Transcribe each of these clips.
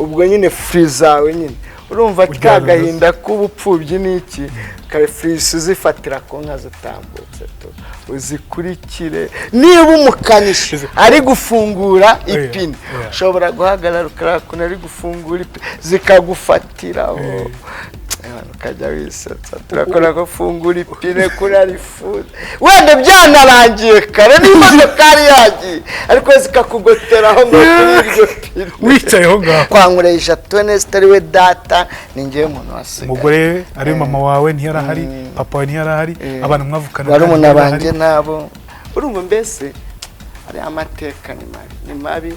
Ubwo nyine furi zawe nyine urumva ka Ujyana nazo. gahinda k'ubupfubyi n'iki kafurisi uzifatira ku nka zitambutse tu uzikurikire. Niba umukanishi ari gufungura ipine, ushobora guhagarara ukareba ukuntu ari gufungura ipine, zikagufatiraho. Ukajya wisetsa, turakora gufungura ipine kuri arifuza, wenda byanarangiye kare n'imodokari yagiye, ariko zikakugoteraho ngo kuri iryo pine. Wicayeho ngaho. Kwangurisha tone zitari we data, ni njyewe umuntu wasigaye. Umugore ari mama wawe ntiyarahari, papa wawe ntiyarahari, abana mwavukana barumuna ntiyarahari. banjye nabo. Urumva mbese ariya amateka ni mabi, ni mabi.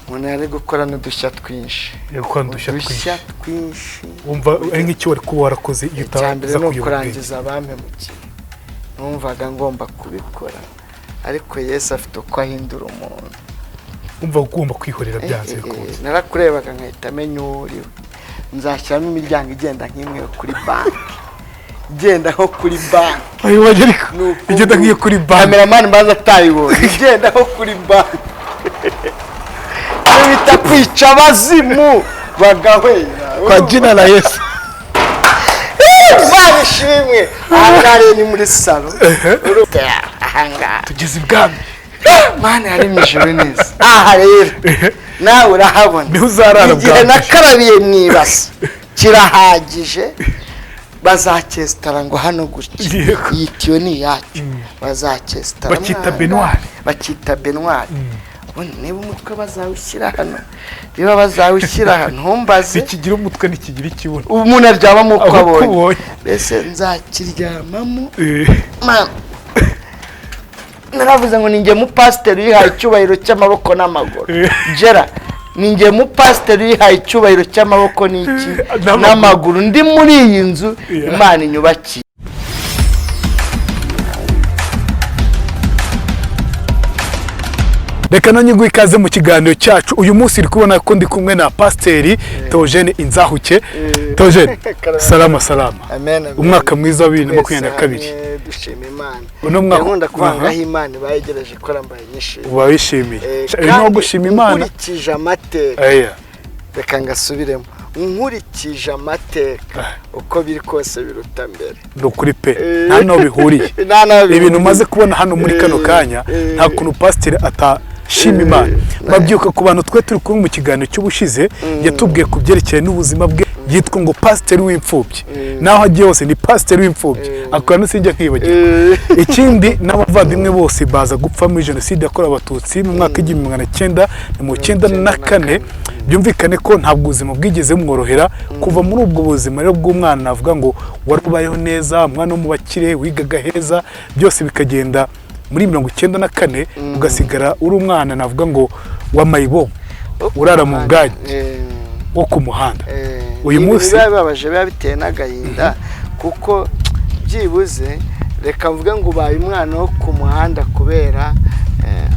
Umuntu yari gukora n'udushya twinshi. Yari gukora n'udushya Udushya twinshi. Wumva ari nk'icyo wari kuba warakoze iyo Icya mbere utaza ni kuyobora ubwenge? ukurangiza abampemukiye. Numvaga ngomba kubikora, ariko Yesu afite uko ahindura umuntu. Wumva ugomba kwihorera byanze bikunze. Narakurebaga nkahita amenya uwo uriwe. Nzashyiramo imiryango igenda nk'imwe yo kuri banki, igenda nko kuri banki. Ayo wajya ariko Ni uku igenda nk'iyo kuri banki. Cameraman mbanza atayibonye, igenda nko kuri banki. Iyo bita kwica abazimu bagahwera. Kwa jina la Yesu. Imana ishimwe. Ahangaha rero ni muri salo. Ahangaha Tugeze ibwami. Mana yari mu ijuru neza. Aha rero nawe urahabona. Niho uzarara Igihe bwa mbere. nakarabiye mu ibasi kirahagije. Bazacyesitara ngo hano gutya. Iyi tiyo ni iyacu, bazacyesitara. Bakita Mwana. Benoir. Bakita benoir. Ubundi niba umutwe bazawushyira hano, niba bazawushyira hano, ntumbaze. Ntikigira umutwe, ntikigira ikibuno. Umuntu aryamamo uko Aho uko abonye. ubonye. Mbese nzakiryamamo. Naravuze ngo ninjye mupasiteri uyihaye icyubahiro cy'amaboko n'amaguru. Gera ninjye mupasiteri uyihaye icyubahiro cy'amaboko n'iki? N'amaguru. N'amaguru. Ndi muri iyi nzu. Imana inyubakiye. Reka nanjye nguhe ikaze mu kiganiro cyacu uyu munsi. Uri kubona ko ndi kumwe na Pasiteri Theogene Inzahuke. Theogene, salama salama. Amen, amen. Umwaka mwiza wa 2022. Twese hamwe dushima Imana. Uno mwaka- Nkunda kuvuga ngo Aha. aho Imana bayegereje ikora mbaye nyishimye. Uba wishimiye. Uyu ni uwo Kandi gushima Imana. nkurikije amateka, Eya. reka ngasubiremo, nkurikije amateka, uko biri kose biruta mbere. Ni ukuri pe, nta n'aho bihuriye. Nta n'aho bihuriye. Ibintu umaze kubona hano muri kano kanya, nta kuntu pasiteri atashima Imana. Babyuka ku bantu twe turi kumwe mu kiganiro cy'ubushize, yatubwiye ku byerekeye n'ubuzima bwe, yitwa ngo pasiteri w'imfubyi. Naho agiye hose ni pasiteri w'imfubyi. Ako kantu sinjya nkibagirwa. Ikindi, n'abavandimwe bose baza gupfa muri Jenoside yakorewe Abatutsi mu mwaka w'1994. Byumvikane ko ntabwo ubuzima bwigeze bumworohera. Kuva muri ubwo buzima rero bw'umwana, navuga ngo wari ubayeho neza, umwana wo mu bakire, wigaga heza, byose bikagenda muri 94, ugasigara uri umwana navuga ngo wa mayibobo, urara mu bwagi wo ku muhanda. Uyu Ni ibintu munsi- biba bibabaje, biba biteye n'agahinda, kuko byibuze reka mvuge ngo ubaye umwana wo ku muhanda kubera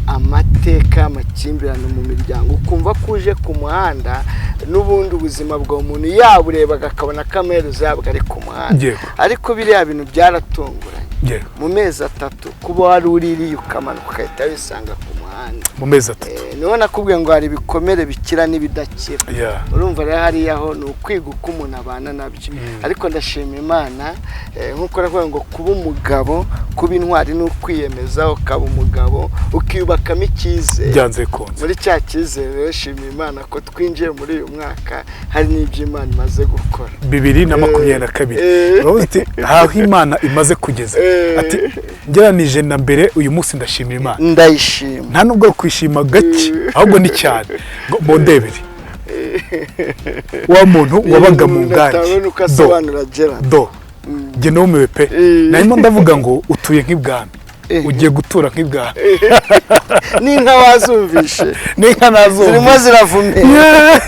amateka y'amakimbirane mu miryango, ukumva ko uje ku muhanda n'ubundi ubuzima bwa muntu yaburebaga akabona ko amaherezo yabwo ari ku muhanda. Ariko biriya bintu byaratunguranye. Mu mezi 3 kuba wari uririye ukamanuka ugahita wisanga ku muhanda. Mu mezi 3. Niho nakubwiye ngo hari ibikomere bikira n'ibidakira. Urumva rero hariya ho ni ukwiga uko umuntu abana nabyo. Ariko ndashima Imana, nk'uko nakuvuga ngo kuba umugabo, kuba intwari ni ukwiyemeza ukaba umugabo, ukiyubakamo icyizere. Byanze bikunze. Muri cya cyizere rero, shima Imana ko twinjiye muri uyu mwaka hari n'ibyo Imana imaze gukora. 2022. Uravuze uti aho Imana imaze kugeza, ati ngeranije na mbere, uyu munsi ndashimira Imana. Ndayishima. Nta nubwo kwishima gake, ahubwo ni cyane. Ngo mundebere wa muntu wabaga mu ngagi. Atabona uko Do asobanura agera. Do njye numiwe pe. Narimo ndavuga ngo utuye nk'ibwami, ugiye gutura nk'ibwami. N'inka wazumvishe? N'inka nazumva. Zirimo ziravumera.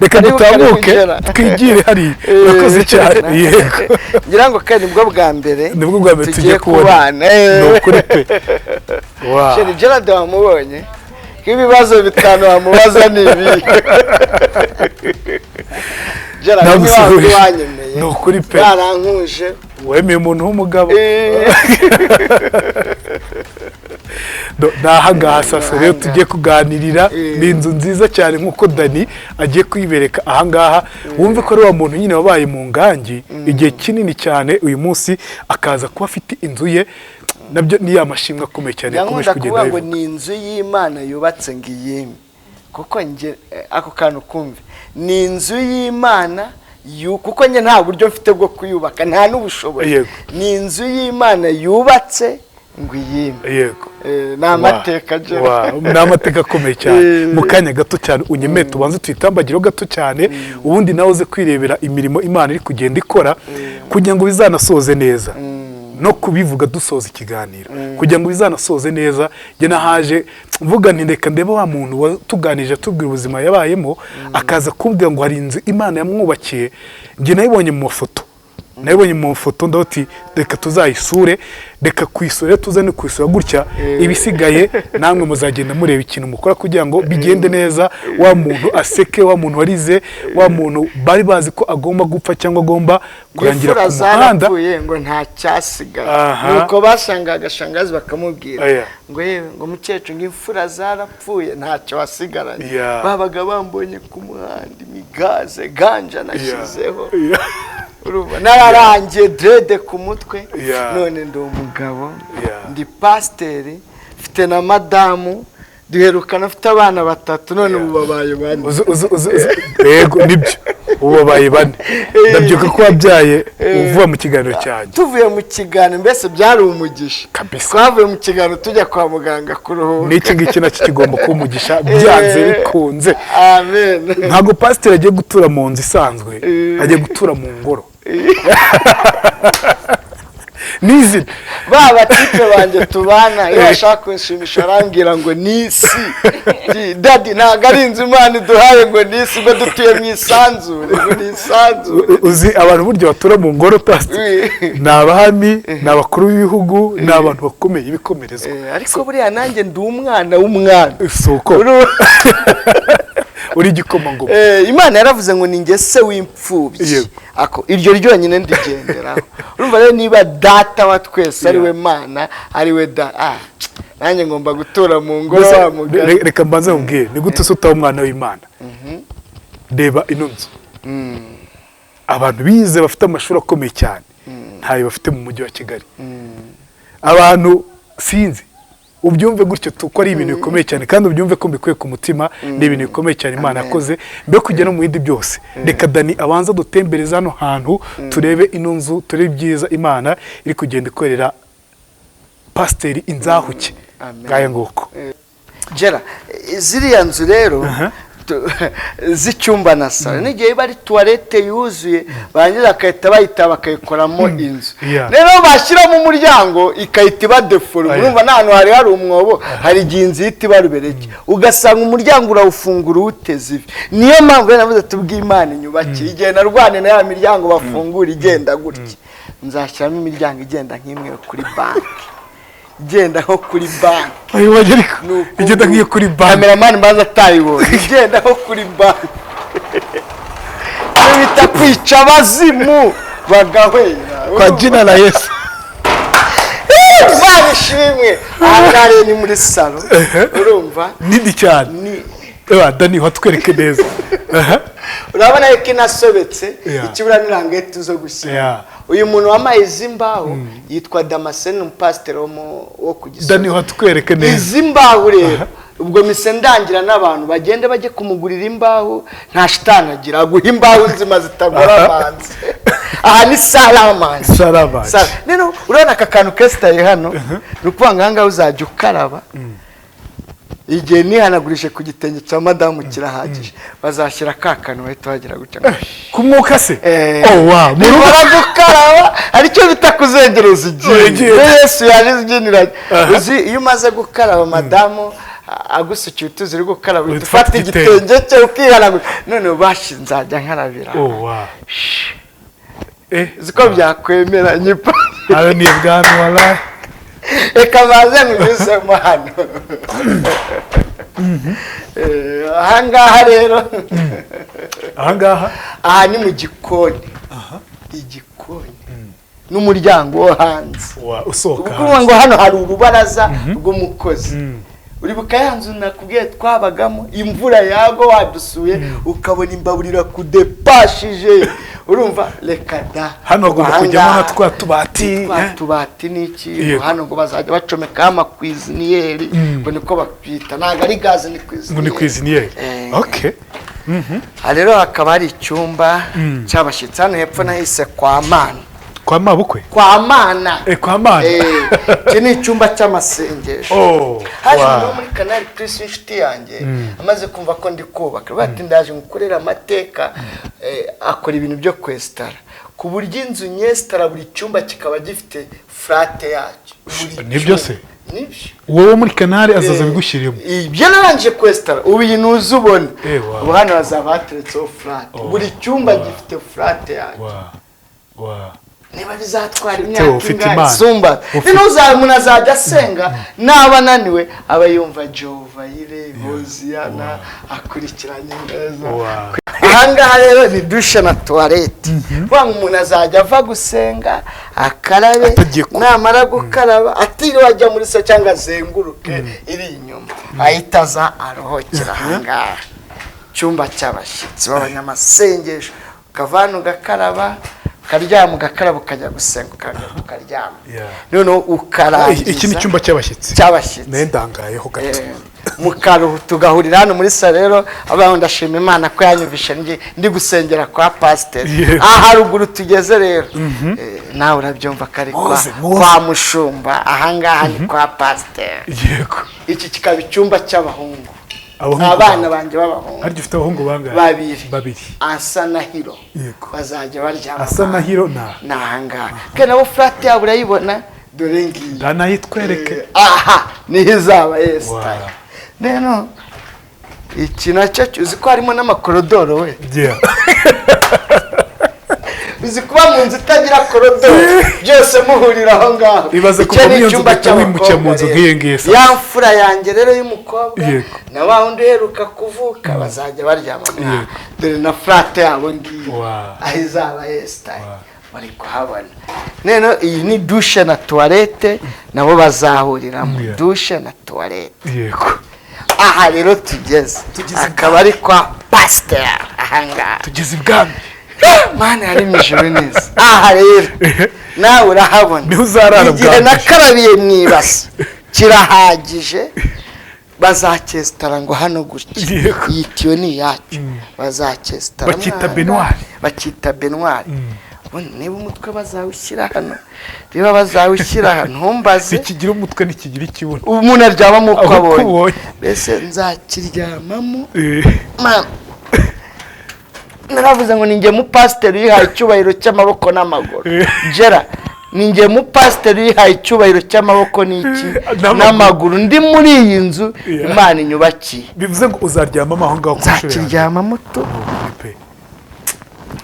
Reka Karibu, dutambuke karibu, Gerard. twigire hariya. Urakoze cyane, yego. Ngira ngo kandi nibwo bwa mbere Nibwo bwa mbere tugiye tugiye kubona. kubana. Ni ukuri pe. Wow. Sheri Gerard wamubonye nk'ibibazo bitanu wamubaza ni ibi. Gerard ni wa wundi Nagusuhuje. wanyemeye. Ni ukuri pe. Barankuje. Wemeye umuntu w'umugabo. Ni ahangaha sasa rero Ahangaha. tugiye kuganirira. Ni inzu nziza cyane nk'uko Dani agiye kuyibereka ahangaha. Wumve ko ari wa muntu nyine wabaye mu ngangi igihe kinini cyane, uyu munsi akaza kuba afite inzu ye, nabyo ni ya mashimwe akomeye cyane yakomeje Yankunda kugenda kuvuga ngo bivuga. ni inzu y'Imana yubatse ngo iyime, kuko nge ako kantu kumve, ni inzu y'Imana kuko njye nta buryo mfite bwo kuyubaka, nta n'ubushobozi. Ni inzu y'Imana yubatse ngo iyime. Ni amateka agira. Ni amateka akomeye cyane. Mu kanya gato cyane unyemere tubanze tuyitambagireho gato cyane, ubundi nawe uze kwirebera imirimo Imana iri kugenda ikora kugira ngo bizanasoze neza, no kubivuga dusoza ikiganiro kugira ngo bizanasoze neza. Njye nahaje mvuga nti reka ndebe wa muntu watuganije atubwira ubuzima yabayemo, akaza kumbwira ngo hari inzu Imana yamwubakiye. Njye nayibonye mu mafoto, nayibonye mu mafoto, ndavuga reka tuzayisure, reka kuyisura tuze no kuyisura gutya, ibisigaye namwe muzagenda mureba ikintu mukora kugira ngo bigende neza, wa muntu aseke, wa muntu warize, wa muntu bari bazi ko agomba gupfa cyangwa agomba kurangira Imfura ku muhanda. zarapfuye ngo nta cyasigaye. Nuko basanga agashangazi bakamubwira ngo yewe, ngo mukecuru, ngo imfura zarapfuye, ntacyo wasigaranye. Babaga bambonye ku muhanda, imigaze ganja nashyizeho. Urumva nararangiye dread ku mutwe. None ndi umugabo, ndi pasiteri, mfite na madamu, duherukana afite abana batatu, none ubu babaye 4. Yego, nibyo, ubu babaye 4. Ndabyuka ko wabyaye uvuye mu kiganiro cyanjye. Tuvuye mu kiganiro, mbese byari umugisha. Kabisa. Twavuye mu kiganiro tujya kwa muganga kuruhuka. N'iki ngiki nacyo kigomba kuba umugisha byanze bikunze. Amen. Ntabwo pasiteri agiye gutura mu nzu isanzwe, agiye gutura mu ngoro n'izina. Ba batipe banjye tubana, iyo bashaka kunshimisha arambwira ngo ni isi daddy, ntabwo ari inzu Imana iduhaye, ngo ni isi, ngo dutuye mu isanzure, ngo ni isanzure. Uzi abantu burya batura mu ngoro, pasiteri, ni abami, ni abakuru b'ibihugu, ni abantu bakomeye, ibikomerezwa. Ariko buriya nanjye ndi umwana w'umwami. Si uko uri igikomangoma. Imana yaravuze ngo ni njye se w'imfubyi. Ako iryo ryonyine ndigenderaho. Urumva rero, niba data wa twese ari we Mana, ari we da, nanjye ngomba gutura mu ngoro Mbese, wa mugani. Reka mbanze mubwire ni gute se utaba umwana w'Imana? Reba ino nzu, abantu bize bafite amashuri akomeye cyane ntayo bafite mu mujyi wa Kigali. Abantu sinzi, ubyumve gutyo ko ari ibintu bikomeye cyane, kandi ubyumve ko mbikuye ku mutima, ni ibintu bikomeye cyane Imana Amen. yakoze. Mbere kujya no mu bindi byose, reka Dani abanza dutembereze hano hantu, turebe ino nzu, turebe ibyiza Imana iri kugenda ikorera pasiteri Inzahuke. Amen. Ngayo nguko. Gera ziriya nzu rero z'icyumba na salo, n'igihe iba ari toilette yuzuye, barangiza bagahita bayita bakayikoramo inzu. Rero bashyiramo umuryango ikahita iba déformé. Urumva n'ahantu hari hari umwobo, hari igihe inzu ihita iba rubereke, ugasanga umuryango urawufungura uwuteze ivi. Niyo mpamvu rero navuze tubwiye Imana inyubakiye, igihe narwane na ya miryango bafungura igenda gutya, nzashyiramo imiryango igenda nk'imwe yo kuri banki, igenda nko kuri banki. Ayo wajya ariko Ni uko igenda nk'iyo kuri banki. Cameraman mbanza atayibonye, igenda nko kuri banki. Iyo bita kwica abazimu bagahwera. Kwa jina la Yesu. Imana ishimwe. Aha ngaha rero ni muri salo, urumva nini cyane. Ni Ewa Dani, watwereke neza. Aha. Urabona yuko inasobetse. Ikibura n'irangeti zo gushyira. Uyu muntu wamaye izi mbaho yitwa Damascene, umupasiteri wo ku Gisozi. Dani, watwereke neza. Izi mbaho rero, ubwo mise ndangira n'abantu bagende bajye kumugurira imbaho, nta shitani agira, aguha imbaho nzima zitagora amanzi. Aha ni salle à manger. Salle à manger. Rero urabona aka kantu kesitaye hano, ni ukuvuga ngo aha ngaha uzajya ukaraba. Igihe nihanagurije ku gitenge cya madamu kirahagije, bazashyira ka kantu bahita bagira gutya ngo Ku mwuka se? Eh. Oh wow, mu rugo. Nimara gukaraba, hari icyo bita kuzengereza igini. Igini. Iyo Yesu yaje iginira. Uzi iyo umaze gukaraba, madamu agusukiye utuzi uri gukaraba, uhita Uhita ufata ufata igitenge. igitenge cye ukihanagura. None bashi nzajya nkarabira. Oh wow, eh. Uzi ko byakwemera nyipa? Hano ni ibwami wallahi. Reka baze nkunyuzemo hano. Aha ngaha rero, Aha ngaha. Aha ni mu gikoni, igikoni. N'umuryango wo hanze usohoka. Ukuvuga ngo hano hari urubaraza rw'umukozi. Uribuka ya nzu nakubwiye twabagamo, imvura yagwa wadusuye ukabona imbaburira kudepashije? Urumva, reka da. Hano hagomba kujyamo na twa tubati. Twa tubati n'iki. Hano ngo bazajya bacomekaho ama cuisinière, ngo niko babyita, ntabwo ari gaze, ni Ngo ni cuisinière. Cuisinière. Okay. Aha rero hakaba hari icyumba cy'abashyitsi. Hano hepfo nahise kwa Mana. Kwa mabukwe? Kwa Mana. Kwa Mana. Iki ni icyumba cy'amasengesho. Haje umuntu wo muri Canal Plus w'inshuti yanjye, amaze kumva ko ndi kubaka, bati: "Ndaje ngukorera amateka." Akora ibintu byo kwesitara, ku buryo inzu nyesitara, buri cyumba kikaba gifite flat yacyo. Buri Nibyo cyumba. se? Nibyo. Wowe muri Canal azaza bigushyiremo? Ibyo narangije kwesitara ubu, iyi ntuzi ubona. Wow. Ubu hano hazaba hateretseho flat, buri cyumba gifite flat yacyo. Niba bizatwara Theo, imyaka ufite ingahe, Imana. sumba. Noneho umuntu azajya asenga, naba ananiwe aba yumva Jehova Jireh, Hoziyana, akurikiranye neza. Ahangaha rero ni douche na toilette. Kuvuga ngo umuntu azajya ava gusenga akarabe, Atagiye kure. namara gukaraba atiriwe ajya muri se cyangwa azenguruke iri inyuma, ahita aza aruhukira ahangaha, cyumba cy'abashyitsi b'abanyamasengesho. Ukava hano ugakaraba, ukaryama, ugakaraba, ukajya gusenga, ukagaruka ukaryama. Noneho ukarangiza. Iki ni icyumba cy'abashyitsi. Cy'abashyitsi. Nayo ndangayeho gato. Mukaruhu tugahurira hano muri salo. Rero abaho ndashima Imana ko yanyumvishe ndi gusengera kwa pasiteri. Aha haruguru tugeze rero, nawe urabyumva ko ari kwa, Muze, muze. kwa mushumba. Ahangaha ni kwa pasiteri. Iki kikaba icyumba cy'abahungu. Abahungu Abana bawe. banjye b'abahungu. Harya ufite abahungu bangahe? Babiri. Babiri. Asa na Hiro. Bazajya baryama Asa na Hiro na ni ahangaha, kandi nabo flat yabo urayibona, dore ngiyi. Ndanayitwereke. Aha niho izaba yesitaye. Rero iki nacyo, uzi ko harimo n'amakorodoro we? Uzi kuba mu nzu itagira korodoro, byose muhurira aho ngaho? Ibaze Icyo kuva ni muri iyo nzu icyumba ugahita wimukira mu nzu cy'abakobwa nk'iyi rero. ngiyi se. Ya mfura yanjye rero y'umukobwa na wa wundi uheruka kuvuka bazajya baryama mwa. Dore na flat yabo ngiyi, aho izaba yesitaye, bari kuhabona. Rero iyi ni douche na toilette, nabo bazahuriramo. Douche na toilette. Aha rero tugeze akaba ari kwa pasiteri ahangaha. Tugeze ibwami. Mana yari mu ijuru neza. Aha rero nawe urahabona. Niho uzarara Igihe bwa mbere. nakarabiye mu ibasi kirahagije, bazacyesitara ngo hano gutya. Iyi tiyo ni iyacu, bazacyesitara. Bakita mwana. Baignoire. Bakita baignoire. Ubundi niba umutwe bazawushyira hano, niba bazawushyira hano, ntumbaze. Ntikigira umutwe, ntikigira ikibuno. Umuntu aryamamo uko Aho uko abonye. ubonye. Mbese nzakiryamamo. Naravuze ngo ni njye mupasiteri uyihaye icyubahiro cy'amaboko n'amaguru. Gera ni njye mupasiteri uyihaye icyubahiro cy'amaboko n'iki? N'amaguru. N'amaguru. Ndi muri iyi nzu Imana inyubakiye. Bivuze ngo uzaryamamo aho ngaho ku nshuro yawe. Nzakiryamamo tu. Pe.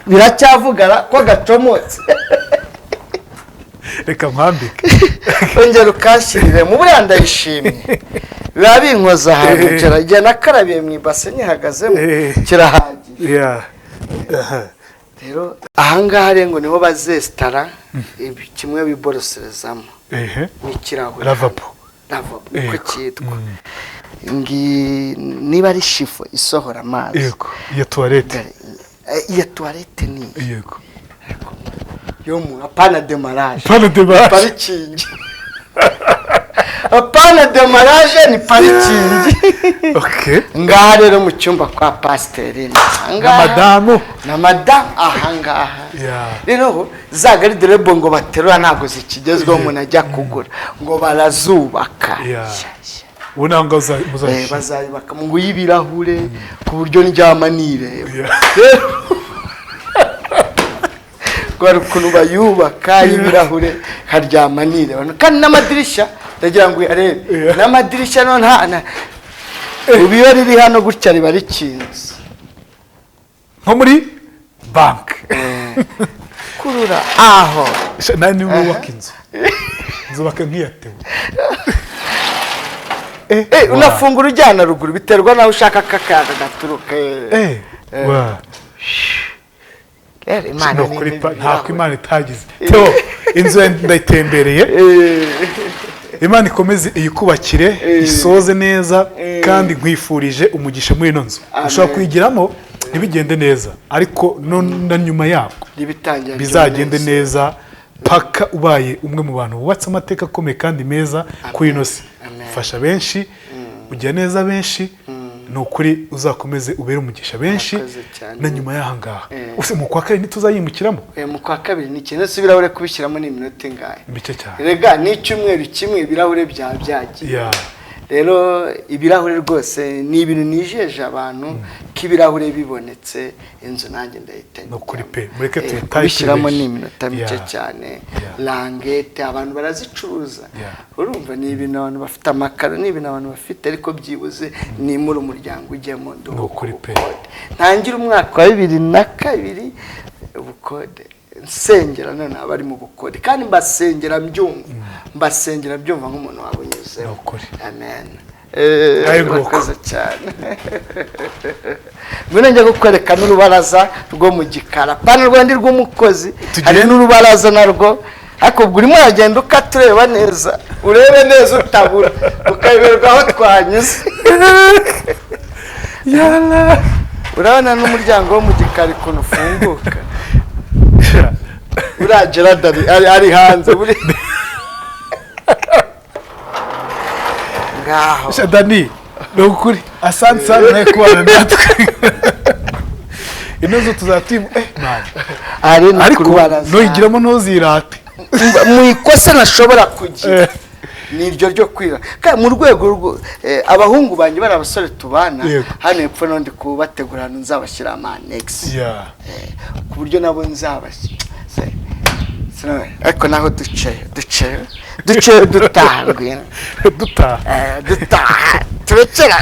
Biracyavugara ko gacomotse. Reka nkwambike. Ongera ukanshyirire mu buriya, ndayishimye, biba binkoza ahantu. Gera igihe nakarabiye mu ibase nyihagazemo, kirahagije. Aha. Rero ahangaha rero ngo niho bazesitara kimwe biboroserezamo n'ikirahure. Lavabo. Lavabo niko cyitwa. Niba ari chiffon isohora amazi. Yego, iyo toilette. Iyo toilette ni iyi. Yo mu apana démarrage. Pana démarrage. Parking, apana démarrage, ni parking. Ngaha rero mu cyumba kwa pasiteri. Na madamu. Na madamu ahangaha. Rero za garde-robe ngo baterura ntabwo zikigezweho, umuntu ajya kugura, ngo barazubaka. Ubu naho ngaho muzashyira. Bazayubaka ngo y'ibirahure, ku buryo ndyama nireba. Rero ngo hari ukuntu bayubaka y'ibirahure, nkaryama nireba, kandi n'amadirishya ndagira ngo uyarebe. N'amadirishya no nta ubu iyo riri hano gutya riba rikinze. Nko muri banki. Kurura aho. Nawe niba wubaka inzu, nzubaka nk'iya Theo. Unafungura ujyana ruguru, biterwa n'aho ushaka ko akayaga gaturuka. Rero Imana Ni ni ukuri imwe ntako Imana itagize. Theo, inzu yawe ndayitembereye. Imana ikomeze iyikubakire, isoze neza, kandi nkwifurije umugisha muri ino nzu. Ushobora kuyigiramo ntibigende neza, ariko no na nyuma yabwo Ntibitangira bizagende neza. neza, paka ubaye umwe mu bantu bubatse amateka akomeye kandi meza kuri ino si. Amen. Ufasha benshi, ugira neza benshi, ni ukuri uzakomeze ubere umugisha benshi Murakoze cyane. na nyuma y'aha ngaha. Use mu kwa kabiri ntituzayimukiramo? Mu kwa kabiri ni ikintu, si ibirahure kubishyiramo ni iminota ingahe? Mike cyane. Rega ni icyumweru kimwe ibirahure byaba byagiye. Rero ibirahure rwose ni ibintu nijeje abantu ko ibirahure bibonetse inzu nanjye ndahita Ni ukuri njyamo. pe, mureke tuyitahe Kubishyiramo turi ni benshi. iminota mike cyane. Languette abantu barazicuruza. Urumva ni ibintu abantu bafite, amakaro ni ibintu abantu bafite, ariko byibuze nimura umuryango ujyemo. Ni ukuri pe. Ntangire umwaka wa 2002 ubukode, nsengera none abari mu bukode, kandi mbasengera mbyumva, mbasengera mbyumva nk'umuntu wabunyuzeho. Ni ukuri. Amen. Ngayo nguko. Urakoze cyane. Ngwino njya kukwereka n'urubaraza rwo mu gikara, pana rwandi rw'umukozi. Tugende. Hari n'urubaraza narwo, ariko ubwo urimo uragenda ukatureba neza, urebe neza utabura ukayoberwa aho twanyuze. Yala. Urabona n'umuryango wo mu gikari ukuntu ufunguka. Uriya Gerard ari hanze buri ngaho. Sha Dani, ni ukuri asante sana nawe kubana natwe. Ino nzu tuzatimu man. Ari ni Ariko ku rubaraza. nuyigiramo ntuzirate. Mu ikosa nashobora kugira ni iryo ryo kwira. Kandi mu rwego rwo abahungu banjye bari abasore tubana hano hepfo, n'undi kubategura ahantu nzabashyira ama annexe, ku buryo nabo nzabashyira ariko naho duceyo duceyo duceyo dutaha, ngwino. Dutaha. Dutaha turekera.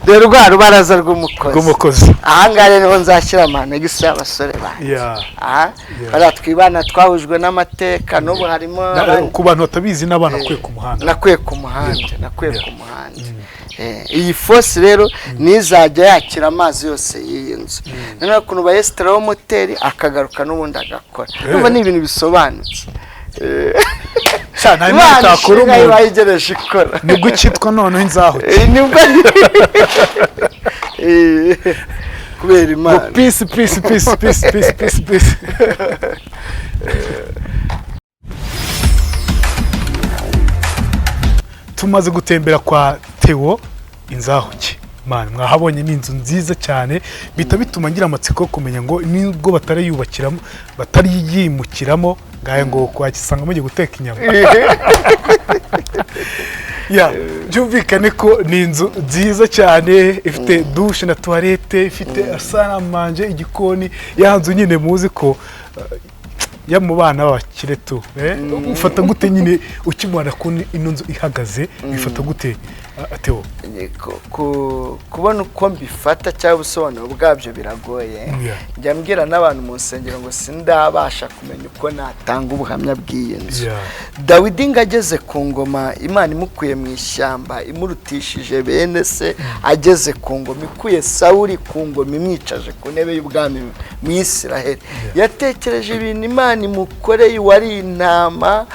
Dore rwa rubaraza rw'umukozi. Rw'umukozi. Ahangaha rero niho nzashyira ama annexe y'abasore banjye. Aha bariya twibana twahujwe n'amateka, n'ubu harimo Ku bantu batabizi, n'abana akuye ku muhanda. Nakuye ku muhanda, nakuye ku muhanda. Iyi fosse rero nizajya yakira amazi yose y'iyi nzu, noneho ukuntu bayesitaraho moteri akagaruka n'ubundi agakora. Urumva ni ibintu bisobanutse. Sha, nta Imana Imana itakora ishinga umuntu. ibayigereje ikora. Nibwo ukitwa noneho inzahuke. Nibwo kubera Ngo Imana. Peace, peace, peace, peace, peace, peace, peace. Tumaze gutembera kwa Theo Inzahuke. Man, mwahabonye, ni inzu nziza cyane, bihita bituma ngira amatsiko yo kumenya ngo nubwo batarayubakiramo, batariyimukiramo, ngahe ngo kwakisanga mugiye guteka inyama. Ya, byumvikane ko ni inzu nziza cyane, ifite douche na toilette, ifite salle à manger, igikoni, ya nzu nyine muzi ko ya mu bana b'abakire tu. Ufata gute nyine ukimubona ko ino nzu ihagaze, bifata gute, Theo? Kubona uko mbifata cyangwa ubusobanuro bwabyo biragoye. Njya mbwira n'abantu mu nsengero ngo sindabasha kumenya uko natanga ubuhamya bw'iyi nzu. Dawidi ngo ageze ku ngoma, Imana imukuye mu ishyamba, imurutishije bene se, ageze ku ngoma, ikuye Sawuli ku ngoma, imwicaje ku ntebe y'ubwami mu Isiraheli, yatekereje ibintu Imana imukoreye. Wari intama,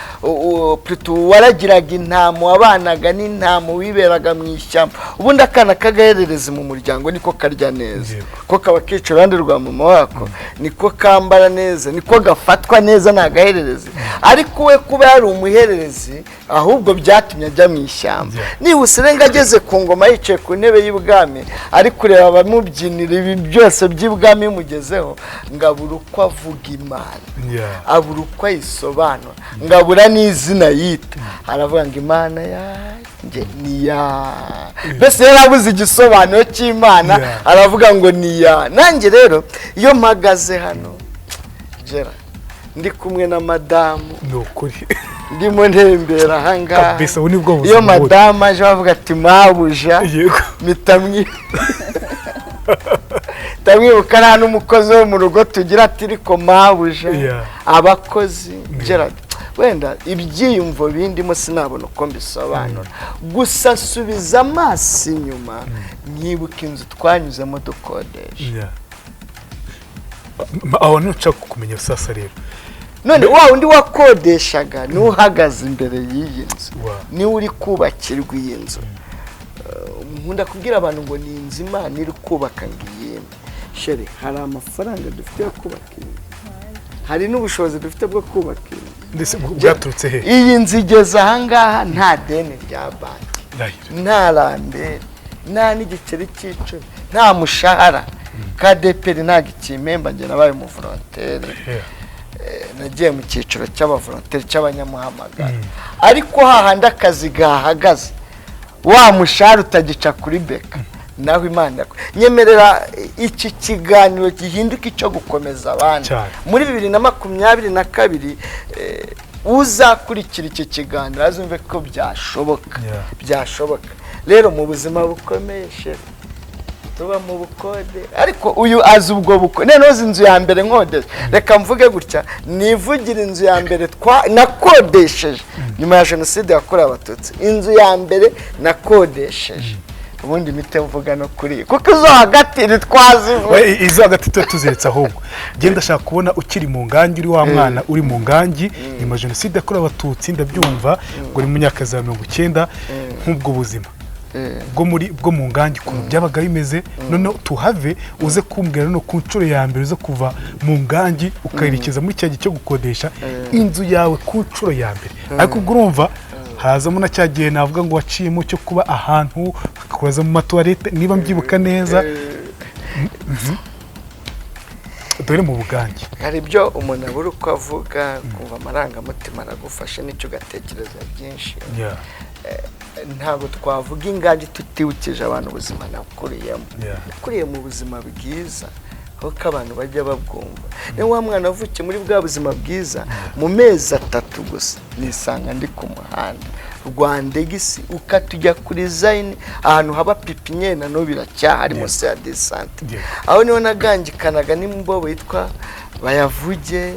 plutôt waragiraga intama, wabanaga n'intama, wiberaga mu ishyamba. Ubundi akana k'agahererezi mu muryango niko karya neza, ko kaba kica iruhande rwa mama wako, niko kambara neza, niko gafatwa neza, ni agahererezi. Ariko we kuba yari umuhererezi, ahubwo byatumye ajya mu ishyamba. Nihuse renga ageze ku ngoma, yicaye ku ntebe y'ubwami, ari kureba abamubyinira, ibi byose by'ibwami bimugezeho, ngo abura uko avuga Imana, abura uko ayisobanura, ngo abura n'izina yita. Aravuga ngo Imana yanjye ni ya, mbese yarabuze igisobanuro cy'Imana. Aravuga ngo ni ya. Nanjye rero iyo mpagaze hano, Gera, ndi kumwe na madamu, Ni ukuri. ndimo ntembera ahangaha, Kabisa, ubu ni bwo buzima iyo bubi. madamu aje bavuga ati mabuja, mpita ndamwibuka. Nta n'umukozi wo mu rugo tugira ati ariko mabuja. Abakozi, Gerard, wenda ibyiyumvo bindimo sinabona uko mbisobanura, gusa subiza amaso inyuma nkibuka inzu twanyuzemo dukodesha. Aho niho nshaka kumenya sasa rero. None wa wundi wakodeshaga niwe uhagaze imbere y'iyi nzu, niwe uri kubakirwa iyi nzu. Nkunda kubwira abantu ngo ni inzu Imana iri kubaka ngo iyime. Chérie, hari amafaranga dufite yo kubaka iyi nzu, hari n'ubushobozi dufite bwo kubaka iyi nzu. Ndetse bwaturutse he? Iyi nzu igeze ahangaha nta deni rya banki, Ndahira. nta rambere, nta n'igiceri cy'icumi, nta mushahara. KDPR ntabwo ikimpemba, njye nabaye umuvolontere. Nagiye mu cyiciro cy'abavolonteri, cy'abanyamuhamagaro, ariko hahandi akazi gahagaze, wa mushahara utagica kuri beka, naho Imana nyemerera iki kiganiro gihinduka icyo gukomeza abandi. Cyane. Muri 2022, uzakurikira iki kiganiro azumve ko byashoboka. Byashoboka rero mu buzima bukomeye, chérie, tuba mu bukode, ariko uyu azi ubwo bukode. Noneho uzi inzu ya mbere nkodesha? Reka mvuge gutya, nivugire inzu ya mbere nakodesheje nyuma ya Jenoside yakorewe Abatutsi. Inzu ya mbere nakodesheje, ubundi mite mvuga no kuri iyi, kuko izo hagati ntitwazivuga. We, izo hagati tuba tuziretse, ahubwo genda ashaka kubona ukiri mu ngangi, uri wa mwana uri mu ngangi nyuma ya Jenoside yakorewe Abatutsi, ndabyumva ngo ni mu myaka za 90, nk'ubwo buzima bwo mu ngangi ukuntu byabaga bimeze. Noneho tuhave uze kumbwira no ku nshuro ya mbere uze kuva mu ngangi ukayerekeza muri cya gihe cyo gukodesha inzu yawe ku nshuro ya mbere. Ariko ubwo urumva hazamo na cya gihe navuga ngo waciyemo cyo kuba ahantu hakakubaza mu matuwarete, niba mbyibuka neza. Dore mu bugangi. Hari ibyo umuntu abura uko avuga, kumva amarangamutima aragufashe n'icyo ugatekereza byinshi. Ntabwo twavuga ingangi tutibukije abantu ubuzima nakuriyemo. Nakuriye mu buzima bwiza, aho ko abantu bajya babwumva. Niyo wa mwana wavukiye muri bwa buzima bwiza, mu mezi 3 gusa nisanga ndi ku muhanda Rwandegisi, ukata ujya kuri Zayini, ahantu haba pépinière, na n'ubu biracyahari, munsi ya desante. Aho niho nagangikanaga n'imbobo yitwa Bayavuge,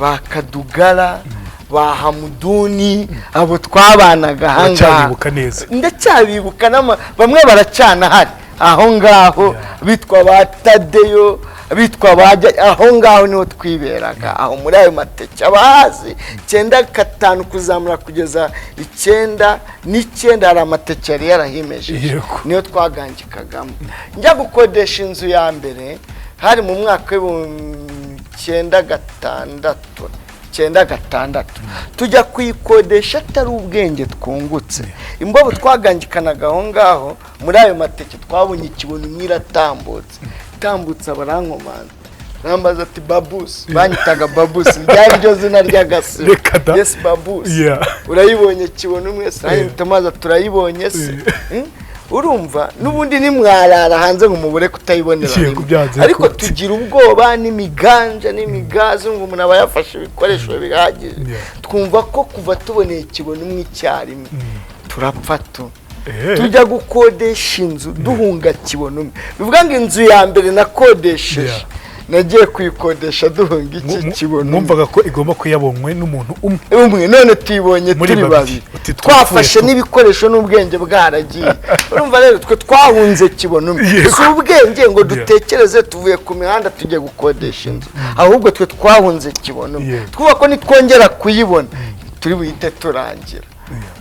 ba Kadugara, ba Hamuduni, abo twabanaga ahangaha. Uracyabibuka neza? Ndacyabibuka, bamwe baracyanahari aho ngaho, bitwa ba Tadeyo, bitwa bajya aho ngaho. Niho twiberaga aho muri ayo mateke. Abahazi 95 kuzamura kugeza 99, hari amateke yari yarahimejeje. Niyo twagangikagamo. Njya gukodesha inzu ya mbere hari mu mwaka w'1996, 96. Tujya kuyikodesha atari ubwenge twungutse. Imbobo twagangikanaga aho ngaho muri ayo mateke, twabonye ikibono imwe iratambutse, itambutse barankomanga, rambaza ati: "Babusi." Banyitaga Babusi, ryari ryo zina ry'agasibo. Reka da. Yes, Babusi. Urayibonye kibona umwe se? Nanjye turayibonye se? Urumva n'ubundi nimwarara hanze ngo mubure kutayibonera Yego, rimwe. Byanze Ariko bikunze. tugira ubwoba n'imiganja n'imigazi, ngo umuntu aba yafashe ibikoresho bihagije. Twumva ko kuva tuboneye ikibona umwe icyarimwe turapfa tu. Tujya gukodesha inzu duhunga kibona umwe. Bivuga ngo inzu ya mbere nakodesheje, nagiye kuyikodesha duhunga iki? Kibona umwe. Mwumvaga ko igomba kuyabonywe n'umuntu umwe. Umwe, none tuyibonye Muri turi babiri. babiri. Uti twapfuye Twafashe tu. n'ibikoresho n'ubwenge bwaragiye. Urumva rero twe twahunze kibona umwe. Si ubwenge ngo dutekereze tuvuye ku mihanda tujya gukodesha inzu, ahubwo twe twahunze kibona umwe. Twuba ko nitwongera kuyibona turi buhite turangira.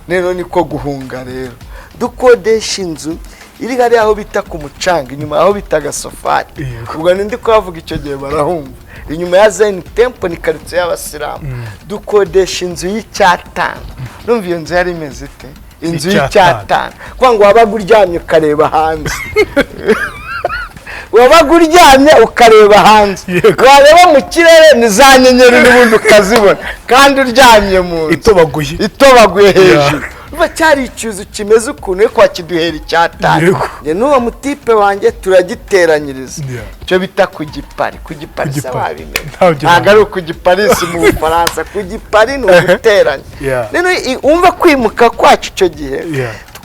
Rero niko guhunga. Rero dukodesha inzu iri hariya aho bita ku mucanga, inyuma aho bita Gasofari. Ubwo ndi kuhavuga icyo gihe barahumva, inyuma ya Zion Temple, ni karitsiye y'abasilamu. Dukodesha inzu y'icyatanu. Numva iyo nzu yari imeze ite? Inzu Icyatanu. y'icyatanu, kuvuga ngo wabaga uryamye ukareba hanze, wabaga uryamye ukareba hanze, wareba mu kirere ni za nyenyeri n'ubundi ukazibona kandi uryamye mu nzu. Itobaguye. Itobaguye hejuru. Urumva cyari icyuzu kimeze ukuntu, ariko wakiduhera icyatanu. Njye n'uwo mutipe wanjye turagiteranyiriza. Icyo bita ku gipari, ku gipari se? Gipari. Wabimenya? Ntabyo. Ntabwo ari ukugiparisi mu Bufaransa, ku gipari ni uguteranya. Rero wumva kwimuka kwacu icyo gihe.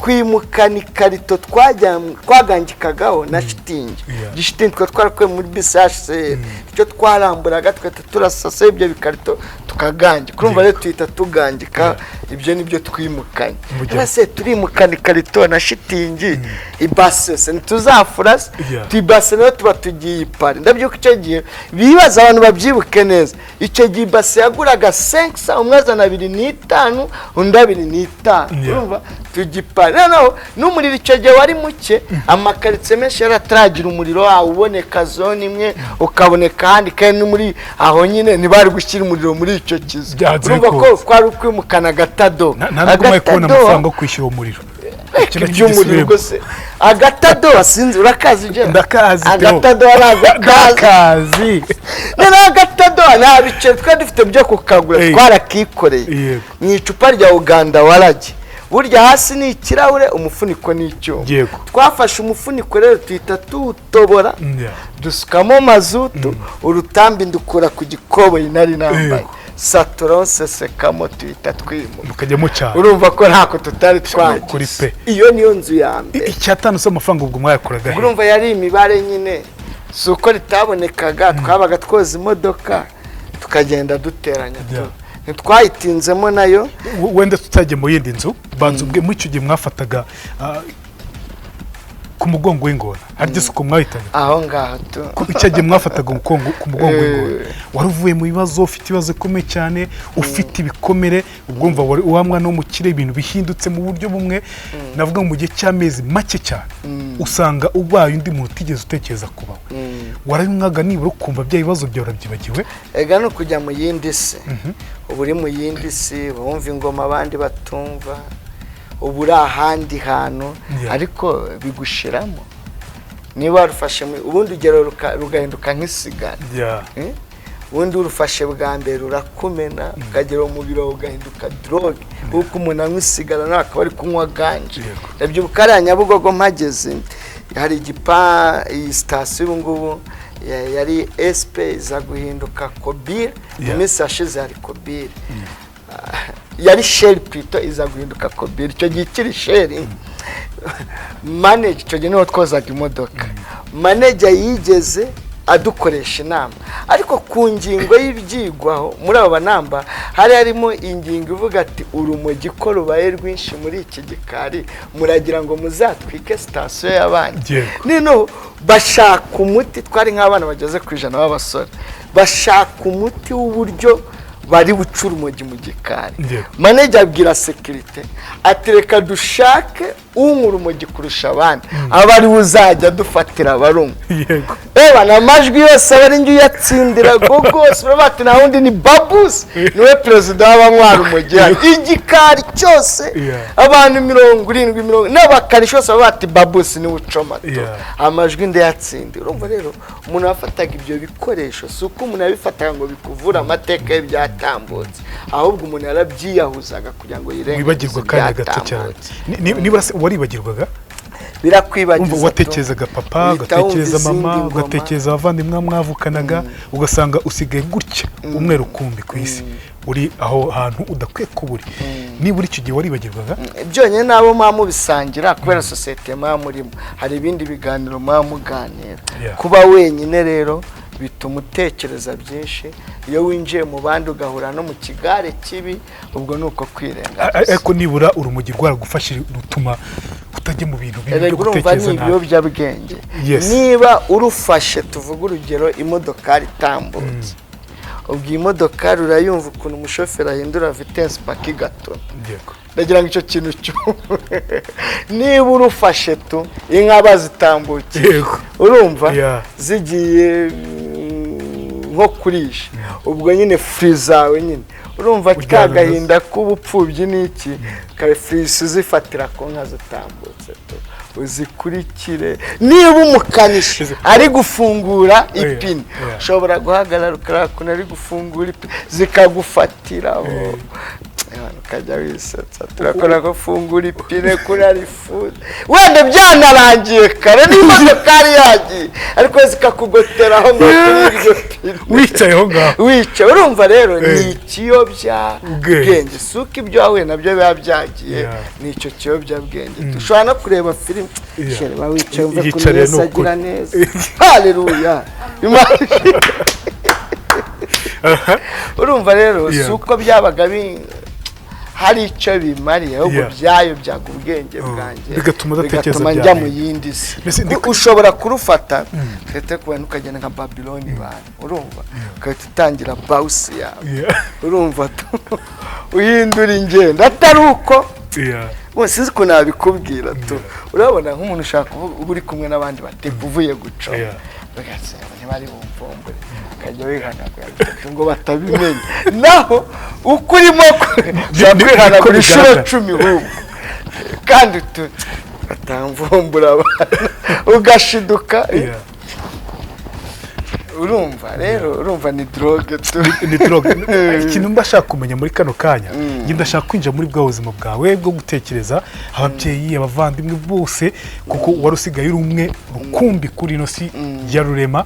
Twimukana ikarito twagangikagaho na shitingi. Igishitingi twari twarakuye muri bisi HCR, icyo twaramburaga tugahita turasasa ibyo bikarito tukagangika. Urumva rero tuhita tugangika, ibyo nibyo twimukanye. Ese turimukana ikarito na shitingi, ibase se ntituzafura se? Ibase nayo tuba tugiye ipari. Ndabyuka icyo gihe bibaza, abantu babyibuke neza, icyo gihe ibase yaguraga 500, umwe azana 2.5, undi 2.5. Urumva tujya ipari, noneho n'umuriro icyo gihe wari muke, amakaritsiye menshi yari ataragira umuriro wawo, uboneka zone imwe, ukaboneka ahandi, kandi no muri aho nyine ntibari gushyira umuriro muri icyo kizu. Byanze Urumva ko bikunze. twari kwimukana agatadowa. Nta nubwo mwari kubona Agatadowa- amafaranga yo kwishyura umuriro. Reka Icyo nacyo iby'umuriro gisubiremo. ubwo se agatadowa sinzi, urakazi ugera? Ndakazi, Theo. Agatadowa ntabwo akazi. Ndakazi. Noneho agatadowa nta biceri twari dufite byo kukagura, twarakikoreye mu icupa rya Uganda waragi. Burya hasi ni ikirahure, umufuniko ni icyuma. Twafashe umufuniko rero tuhita tuwutobora, dusukamo mazutu, urutambi ndukura ku gikoboyi nari nambaye, satura nsesekamo, tuhita twimuka. Mukajyamo cyane. Urumva ko ntako tutari Kuri twagize. pe. Iyo niyo nzu ya mbere. Icyatanu se amafaranga ubwo mwayakuraga he? Urumva yari imibare nyine, si uko ritabonekaga, twabaga twoza imodoka tukagenda duteranya tu. Ntitwayitinzemo nayo. Wenda tutajya mu yindi nzu, banza ubwe muri icyo gihe mwafataga ku mugongo w'ingona, harya isuku mwahitaga? Aho ngaho tu. Icyo gihe mwafataga ku mugongo w'ingona, wari uvuye mu bibazo, ufite ibibazo bikomeye cyane, ufite ibikomere, ubwo wumva wari wa mwana w'umukire, ibintu bihindutse mu buryo bumwe, navuga mu gihe cy'amezi make cyane usanga ubaye undi muntu utigeze utekereza kubaho. Warabinywaga nibura ukumva bya bibazo byawe urabyibagiwe? Ega ni ukujya mu yindi si, uba uri mu yindi si, uba wumva ingoma abandi batumva, uba uri ahandi hantu. Ariko bigushiramo niba warufashe ubundi ugero rugahinduka nk'isigara. Eh? Ubundi urufashe bwa mbere rurakumena, ukagera umubiri wawe ugahinduka drogue, kuko umuntu anywa isigara nawe akaba ari kunywa ganje. Ndabyibuka hariya Nyabugogo mpageze, hari igipa, iyi sitasiyo ubu ngubu yari SP iza guhinduka Kobire mu minsi yashize, hari Kobire. Yari Shell plutôt, iza guhinduka Kobire. Icyo gihe ikiri Shell, manager, icyo gihe niho twozaga imodoka, manager yigeze adukoresha inama, ariko ku ngingo y'ibyigwaho muri abo banamba hari harimo ingingo ivuga ati: "Urumogi ko rubaye rwinshi muri iki gikari, muragira ngo muzatwike sitasiyo y'abandi?" Noneho bashaka umuti, twari nk'abana bageze ku 100 b'abasore, bashaka umuti w'uburyo bari buce urumogi mu gikari. Manager abwira sécurité ati: "Reka dushake unywa urumogi kurusha abandi, aba ari we uzajya dufatira abarunywa." Eba ni amajwi yose aba ari njye uyatsindira rwose, baravuga bati: "Nta wundi, ni Babusi, niwe perezida w'abanywa urumogi hano." Igikari cyose, abantu 70, mirongo n'abakanishi bose baba bati: "Babusi niwe ucoma tu." Amajwi ndayatsindira. Urumva rero umuntu wafataga ibyo bikoresho, si uko umuntu yabifataga ngo bikuvure amateka y'ibyatambutse, ahubwo umuntu yarabyiyahuzaga kugira ngo yirengagize Wibagirwa akanya gato cyane. ibyatambutse. Nibura se waribagirwaga? Birakwibagiza Umva, tu. watekerezaga papa, Uhita wumva ugatekereza mama, izindi ngoma. ugatekereza abavandimwe mwavukanaga, ugasanga usigaye gutya umwe rukumbi ku isi, uri aho hantu udakwiye kuba uri. Nibura icyo gihe waribagirwaga? Byonyine n'abo muba mubisangira, kubera sosiyete muba murimo, hari ibindi biganiro muba muganira. Kuba wenyine rero bituma utekereza byinshi. Iyo winjiye mu bandi ugahura no mu kigare kibi, ubwo ni uko kwirengagiza. Ariko nibura urumogi rwaragufashije, rutuma utajya mu bintu bibi byo Erega urumva gutekereza ni nabi. ibiyobyabwenge. Niba urufashe, tuvuge urugero, imodokari itambutse, ubwo iyi modokari urayumva ukuntu umushoferi ahindura vitesse paka igatona. Ndagira ngo icyo kintu cyumve. Niba urufashe tu, inka bazitambukiye, urumva zigiye nko kurisha, ubwo nyine furi zawe nyine urumva ka Ujyana nazo. gahinda k'ubupfubyi n'iki ka furisi uzifatira ku nka zitambutse tu, uzikurikire. Niba umukanishi ari gufungura ipine, ushobora guhagarara ukareba ukuntu ari gufungura ipine, zikagufatiraho. Man, ukajya wisetsa, turakora gufungura ipine kuri arifuza, wenda byanarangiye kare n'imodokari yagiye, ariko zikakugoteraho ngo kuri iryo pine. Wicaye aho ngaho. Wicaye. Urumva rero ni ikiyobyabwenge, Ubwenge. si uko ibyo wahuye nabyo biba byagiye, ni icyo kiyobyabwenge. Ushobora no kureba filime. Chéri, ba wicaye wumve ukuntu Yiyicariye. Yesu Ni ukuri. agira neza. Haleluya! Imana. Urumva rero si uko byabaga hari icyo bimariye, ahubwo byayobyaga ubwenge bwanjye, Bigatuma udatekereza bigatuma bya njya mu bintu. yindi si. Mbese Ushobora kurufata ugahita kubona ukagenda nka Babiloni bantu, urumva ugahita utangira bawusi yawe. Urumva uhindura ingendo atari uko sinzi ukuntu nabikubwira tu. Urabona nk'umuntu ushaka kuvuga, uba uri kumwe n'abandi batepa uvuye guca, ugasanga ntibari bumvumbure, ukajya wihanagura bitatu ngo batabimenya, naho uko urimo ushobora Niko kwihanagura inshuro bigaragara. 10 ahubwo kandi batamvumbura abantu, ugashiduka. Urumva rero, urumva ni drogue tu. Ni drogue. Ikintu mba ashaka kumenya muri kano kanya, njye ndashaka kwinjira muri bwa buzima bwawe bwo gutekereza ababyeyi, abavandimwe bose, kuko wari usigaye uri umwe rukumbi kuri ino si ya Rurema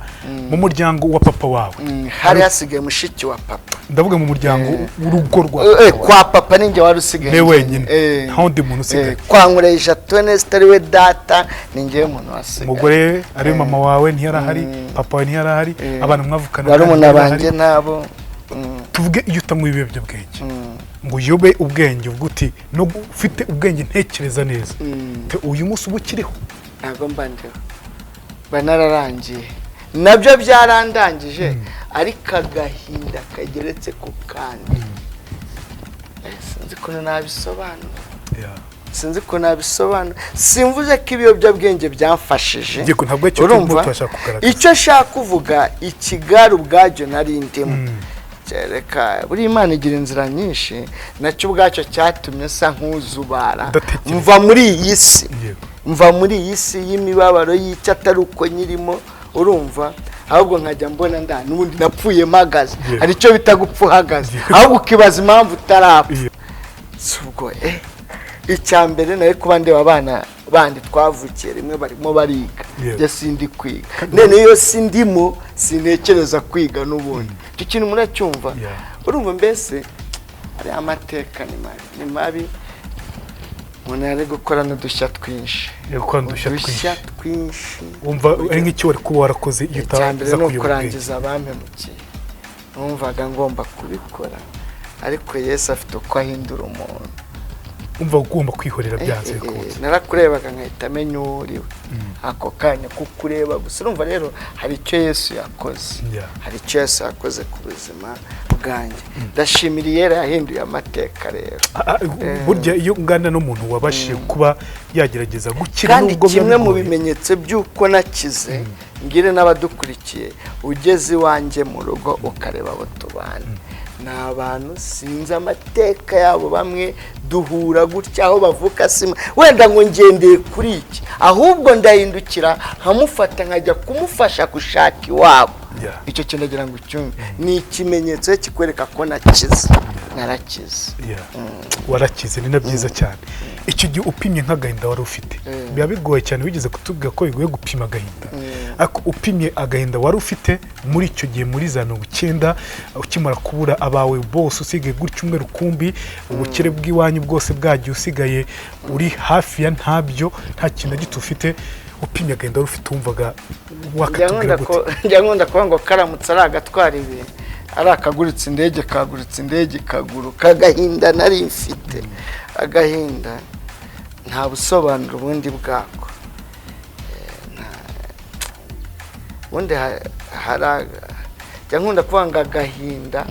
mu muryango wa papa wawe. Hari hasigaye mushiki wa papa. Ndavuga mu muryango w'urugo rwa Eh, papa wawe. Kwa papa ninjye wari usigaye Ni njyenyine. wenyine. Nta wundi muntu usigaye. Kwa Nkureja Toneste ari we data, ni njyewe muntu wasigaye. Umugore ari we mama wawe ntiyarahari, papa wawe ntiyarahari, abana mwavukana Barumuna ntiyarahari. banjye nabo. Tuvuge iyo utanywa ibiyobyabwenge ngo uyobe ubwenge, uvuge uti no ufite ubwenge ntekereza neza. Uyu munsi uba ukiriho? Ntabwo mba ndiho, mba nararangiye, nabyo byarandangije, ariko agahinda kageretse ku kandi. Sinzi ukuntu nabisobanura, sinzi ukuntu nabisobanura. Simvuze ko ibiyobyabwenge byamfashije. Yego, ntabwo icyo turimo Urumva? turashaka kugaragaza. Icyo nshaka kuvuga, ikigare ubwacyo nari ndimo, kereka buriya Imana igira inzira nyinshi, nacyo ubwacyo cyatumye nsa nk'uzubara. Udatekereza. Mva muri iyi si, mva muri iyi si y'imibabaro y'icyo atari uko nyirimo, urumva, ahubwo nkajya mbona nda n'ubundi napfuye mpagaze. Hari icyo bita gupfa uhagaze, ahubwo ukibaza impamvu utarapfa. Si ubwo icya mbere nari kuba ndeba abana bandi twavukiye rimwe barimo bariga, njye sindi kwiga. None iyo sindimo sintekereza kwiga n'ubundi, icyo kintu muracyumva? Yeah. Urumva mbese ariya amateka ni mabi, ni mabi. Umuntu yari gukora n'udushya twinshi. Yari gukora n'udushya Udushya twinshi. Wumva ari nk'icyo wari kuba warakoze iyo Icya mbere utaza ni kuyoba ubwenge? ukurangiza abampemukiye. Numvaga ngomba kubikora, ariko Yesu afite uko ahindura umuntu. Wumva ugomba kwihorera byanze bikunze. Narakurebaga nkahita amenya uwo uriwe ako kanya, kukureba gusa. Urumva rero hari icyo Yesu yakoze. Hari icyo Yesu yakoze ku buzima bwanjye. Ndashimira Iyera yahinduye amateka rero. Ah, ah, burya iyo ungana n'umuntu wabashije kuba yagerageza gukira Kandi nubwo biba kimwe mu bigoye. bimenyetso by'uko nakize, ngire n'abadukurikiye, ugeze iwanjye mu rugo ukareba abo tubana, ni abantu sinzi amateka yabo, bamwe duhura gutya, aho bavuka sima wenda ngo ngendeye kuri iki, ahubwo ndahindukira nkamufata nkajya kumufasha gushaka iwabo. Icyo kintu ndagira ngo ucyumve, ni ikimenyetso kikwereka ko nakize, narakize. Yeah. Warakize, ni na byiza cyane. Icyo gihe upimye nk'agahinda wari ufite, biba bigoye cyane, wigeze kutubwira ko bigoye gupima agahinda, ariko upimye agahinda wari ufite muri icyo gihe, muri za 90, ukimara kubura abawe bose, usigaye gutya umwe rukumbi, ubukire bw'iwanyu bwose bwagiye, usigaye uri hafi ya ntabyo, nta kintu na gito ufite, upimye agahinda wari ufite, wumvaga Njya wakatubwira nkunda gute? Njya nkunda kuvuga ngo karamutse ari agatwara ibintu, ari akaguritse indege, kaguritse indege ikaguruka. Agahinda nari mfite, agahinda nta busobanuro bundi bwako. Ubundi hari njya nkunda kuvuga ngo agahinda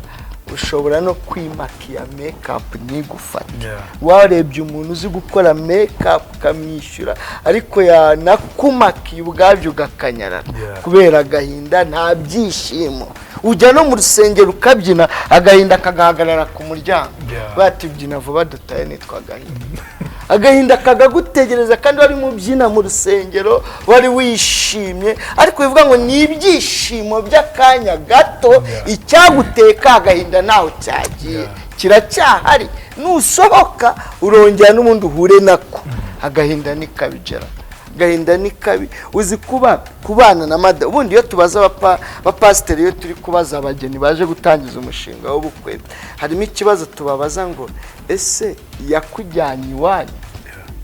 ushobora no kwimakiya makeup ntigufate. Warebye umuntu uzi gukora makeup ukamwishyura, ariko yanakumakiye ubwabyo ugakanyarara kubera agahinda, nta byishimo. Ujya no mu rusengero ukabyina, agahinda kagahagarara ku muryango. Bati byina vuba dutahe, nitwa agahinda. Agahinda kakagutegereza kandi wari mubyina mu rusengero, wari wishimye, ariko bivuga ngo ni ibyishimo by'akanya gato. Icyaguteka agahinda ntaho cyagiye, kiracyahari. Nusohoka urongera n'ubundi uhure nako. Agahinda ni kabi Gerard. Agahinda ni kabi. Uzi kuba kubana na mada. Ubundi iyo tubaza abapasiteri, iyo turi kubaza abageni baje gutangiza umushinga w'ubukwe, harimo ikibazo tubabaza ngo: "Ese yakujyanye iwanyu?"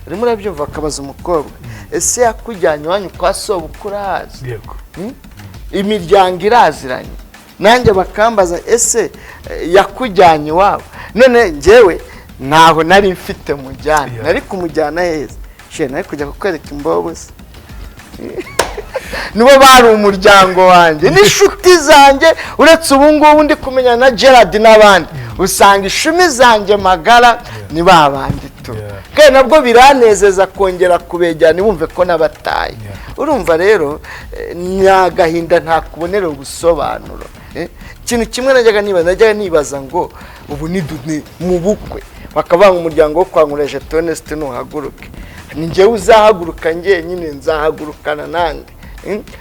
Urimo urabyumva? Akabaza umukobwa: "Ese yakujyanye iwanyu kwa sobukuru urahazi?" Yego. Imiryango iraziranye. Nanjye bakambaza: "Ese yakujyanye iwabo?" None njyewe ntaho nari mfite mujyana. Nari kumujyana heza she? Nari kujya kukwereka imbobo se? Nibo bari umuryango wanjye n'inshuti zanjye. Uretse ubu ngubu ndi kumenya na Gerard n'abandi, usanga ishumi zanjye magara ni ba bandi tu. Kandi nabwo biranezeza kongera kubegera, ntibumve ko n'abataye. Urumva rero, ni agahinda ntakubonera ubusobanuro. Ikintu kimwe najyaga nibaza ngo ubu ni mu bukwe bakavuga ngo umuryango wo kwa Nkureje Toneste ntuhaguruke, ni njyewe uzahaguruka njyenyine, nzahagurukana nande?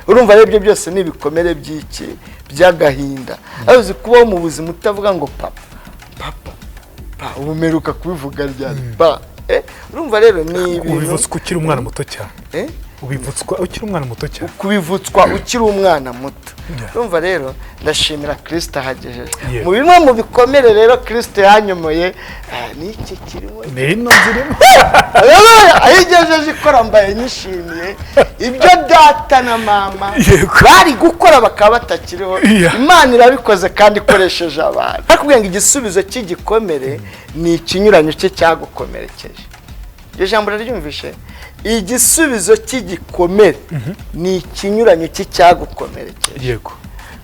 Urumva rero, ibyo byose ni ibikomere by'iki? By'agahinda. Ariko uzi kubaho mu buzima utavuga ngo "Papa, papa, pa"? Ubu mperuka kubivuga ryari pa? Urumva rero ni ibintu. Ubivutswa ukiri umwana muto cyane. Eh? Ubivutswa ukiri umwana muto cyane. Kubivutswa ukiri umwana muto. Urumva rero, ndashimira Kirisito ahagejeje. Mu bimwe mu bikomere rero Kirisito yanyomoye, n'iki kirimo. Ni ino zirimo. Haleluya! Aho igejeje ikora, mbaye nyishimiye ibyo data na mama bari gukora bakaba batakiriho. Imana irabikoze kandi ikoresheje abantu. Bakubwira ngo igisubizo cy'igikomere ni ikinyuranyo cye cyagukomerekeje. Iryo jambo uraryumvishe? Igisubizo cy'igikomere ni ikinyuranyo cye cyagukomerekeje.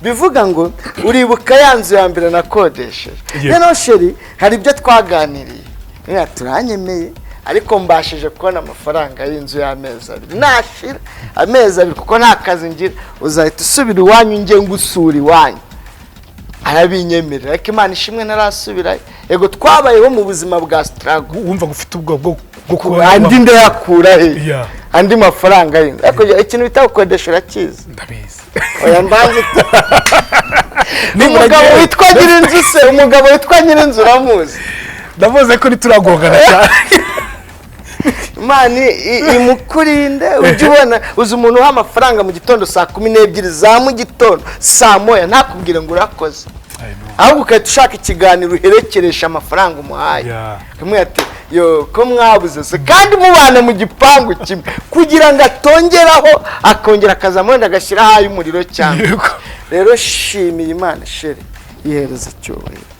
Bivuga ngo uribuka ya nzu ya mbere nakodesheje? Noneho chéri, hari ibyo twaganiriye. Niba turanyemeye, ariko mbashije kubona amafaranga y'inzu y'amezi 2, nashira amezi 2, kuko nta kazi ngira, uzahita usubira iwanyu, njye ngusura iwanyu. Arabinyemerera, ariko Imana ishimwe ntarasubirayo. Yego, twabayeho mu buzima bwa struggle. Wumva ufite ubwoba bwo kuba Andi ndayakura he? Andi mafaranga y'inzu? Ariko ikintu bita gukodesha urakizi? Ndabizi. Oya, mbanze. Nibura Umugabo witwa nyirinzu se, umugabo witwa nyirinzu uramuzi? Ndavuze ko ntituragongana cyane. Imana imukurinde. Ujye ubona, uzi umuntu uha amafaranga mu gitondo saa 12 za mu gitondo, saa 1, ntakubwire ngo urakoze, ahubwo ugahita ushaka ikiganiro uherekeresha amafaranga umuhaye. Kamwe ati: "Yo, ko mwabuze se?" Kandi mubana mu gipangu kimwe, kugira ngo atongeraho, akongera akazamo wenda agashyiraho ay'umuriro cyangwa. Rero shimiye Imana, chéri, yihereza icyubahiro.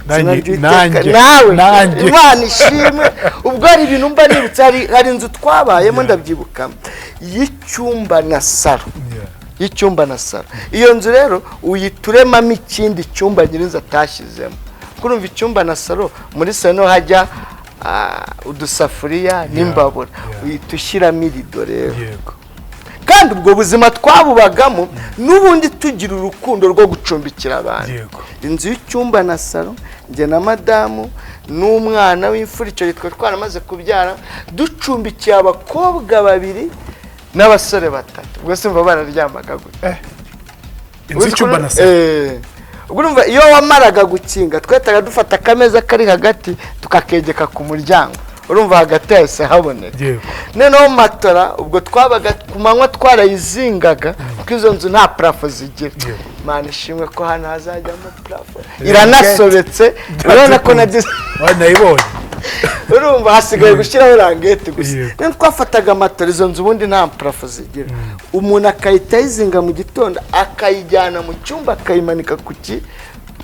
Nanjye Izina ry'Uwiteka. nanjye Nawe. Nanjye. Imana ishimwe. Ubwo hari ibintu mba nibutse, hari inzu twabayemo, ndabyibuka, y'icyumba na salon. Y'icyumba na salon. Iyo nzu rero uhita uremamo ikindi cyumba nyirinzu atashyizemo. Kurumva, icyumba na salon, muri salon niho hajya udusafuriya n'imbabura. Uhita ushyiramo irido rero. Kandi ubwo buzima twabubagamo n'ubundi tugira urukundo rwo gucumbikira abantu. Inzu y'icyumba na salon, njye na madamu n'umwana w'imfura, icyo gihe twari twaramaze kubyara, ducumbikiye abakobwa babiri n'abasore batatu. Ubwo se mva bararyamaga gute? Inzu y'icyumba na salon. Ubwo urumva, iyo wamaraga gukinga, twahitaga dufata akameza kari hagati tukakegeka ku muryango. Urumva hagati hahise haboneka. Noneho matora, ubwo twabaga ku manywa twarayizingaga, kuko izo nzu nta plafond zigira. Imana ishimwe ko hano hazajyamo plafond. Iranasobetse, urabona ko na Nayibonye. Urumva hasigaye gushyiraho languette gusa. Niyo twafataga matora, izo nzu ubundi nta plafond zigira, umuntu akahita ayizinga mu gitondo, akayijyana mu cyumba, akayimanika ku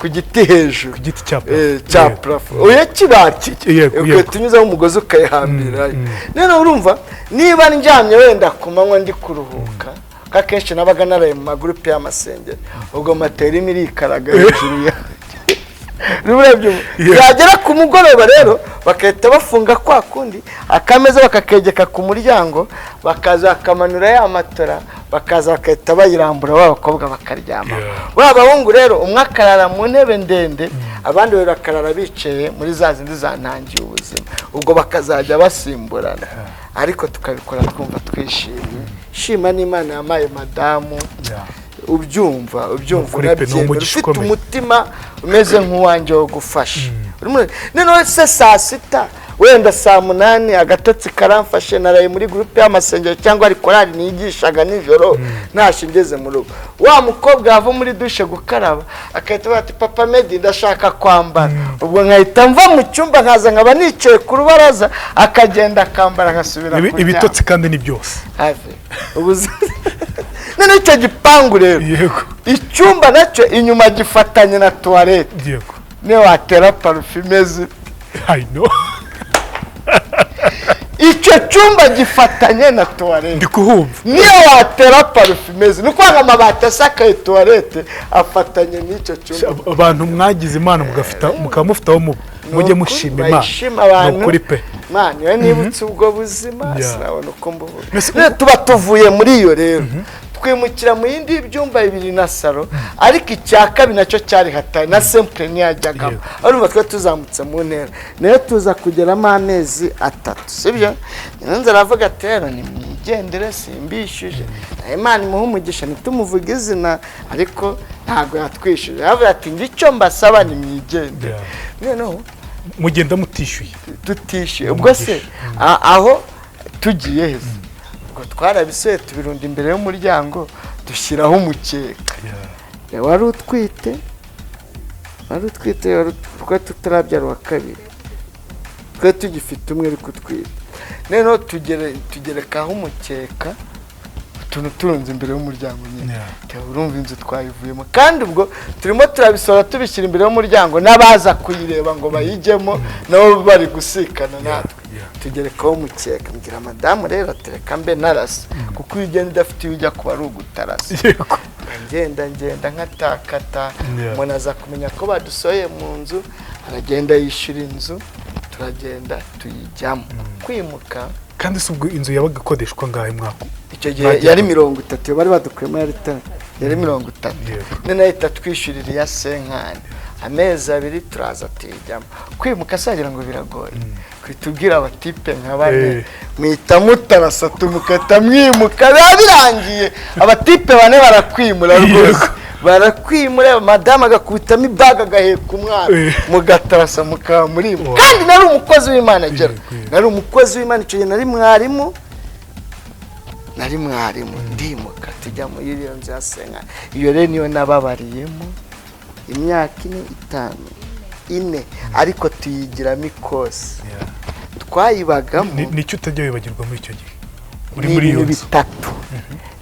giti hejuru. Ku giti cya plafond. Cya plafond, oya, kibati. Ugahita unyuzaho umugozi ukayihambirayo. Noneho urumva, niba ndyamye wenda ku manywa ndi kuruhuka, kuko akenshi nabaga naraye mu magurupe y'amasengero, ubwo matera irimo irikaraga hejuru yanjye. Urabyumva? Yagera ku mugoroba rero, bagahita bafunga kwa kundi, akameza bakakegeka ku muryango, bakaza bakamanura ya matora, bakaza bagahita bayirambura, ba bakobwa bakaryama. Ba bahungu rero, umwe akarara mu ntebe ndende, abandi babiri bakarara bicaye muri za zindi zantangiye ubuzima. Ubwo bakazajya basimburana, ariko tukabikora twumva twishimye. Shima n'Imana yampaye madamu ubyumva Ukuri pe, ni unabyemera, umugisha ufite ukomeye. umutima umeze nk'uwanjye wo gufasha. Noneho se saa 6, wenda saa 8, agatotsi karamfashe, naraye muri groupe y'amasengero cyangwa ari korali nigishaga nijoro, ntashye ngeze mu rugo, wa mukobwa yava muri douche gukaraba agahita avuga ati: "Papa Medi, ndashaka kwambara." Ubwo nkahita mva mu cyumba, nkaza nkaba nicaye ku rubaraza, akagenda akambara, nkasubira kuryama. Ibitotsi kandi ni byose. Have. Noneho icyo gipangu rero, icyumba nacyo inyuma gifatanye na toilette. Niyo watera parufe imeze ute? I know. Icyo cyumba gifatanye na toilette. Ndi kuhumva. Niyo watera parufe imeze, ni ukuvuga ngo amabati asakaye toilette afatanye n'icyo cyumba. Abantu mwagize Imana mugafita, mukaba mufite aho muba, mujye mushima Imana. Bayishima abantu. Ni ukuri pe. Mana, iyo nibutse ubwo buzima, sinabona uko mbuvuga. Rero tuba tuvuye muri iyo, rero twimukira mu yindi y'ibyumba bibiri na salon, ariko icya kabiri nacyo cyari hatari na simple ntiyajyagamo. Urumva twe tuzamutse mu ntera, nayo tuza kugeramo amezi 3, sibyo? Nyanza aravuga ati: "Rero nimwigendere, simbishyuje." Na Imana imuha umugisha, ntitumuvuge izina, ariko ntabwo yatwishyuje. Aravuga ati: "Njye icyo mbasaba, nimwigendere." Noneho mugenda mutishyuye? Tutishyuye. Ubwo se aho tugiye heza? Ubwo twarabisuye, tubirunda imbere y'umuryango, dushyiraho umukeka. Wari utwite, wari utwite, twari tutarabyara uwa kabiri, twari tugifite umwe ariko utwite. Noneho tugerekaho umukeka, utuntu turunze imbere y'umuryango nyine. Urumva inzu twayivuyemo, kandi ubwo turimo turabisohora tubishyira imbere y'umuryango, n'abaza kuyireba ngo bayijyemo nabo bari gusikana natwe. Tugerekaho umukeka. Mbwira madamu rero, tereka mbe narasa, kuko iyo ugenda udafite iyo ujya kuba ari ugutarasa. Ngenda ngenda nkatakata. Umuntu aza kumenya ko badusohoye mu nzu, aragenda yishyura inzu, turagenda tuyijyamo. Kwimuka. Kandi si ubwo inzu yabaga ikodeshwa ngahe mwaka? Icyo gihe yari 30, bari badukuyemo, yari 30. None ahita twishyurira iya cinquante, amezi 2 turaza tuyijyamo. Kwimuka sagira ngo biragoye, kuhita abatipe nka bane, muhita mutarasa, tumukata, mwimuka, biba birangiye. Abatipe bane barakwimura rwose, barakwimura, madamu agakubitamo ibaga, agaheka umwana, mugatarasa, mukaba murimo. Kandi nari umukozi w'Imana agera, nari umukozi w'Imana icyo gihe, nari mwarimu, nari mwarimu. Ndimuka, tujya muri iyo nzu ya cinquante. Iyo rero niyo nababariyemo imyaka 4, 5, 4, ariko tuyigiramo ikosi. Twayibagamo. Nicyo utajya wibagirwa muri icyo gihe uri Ni muri iyo ibintu nzu? bitatu.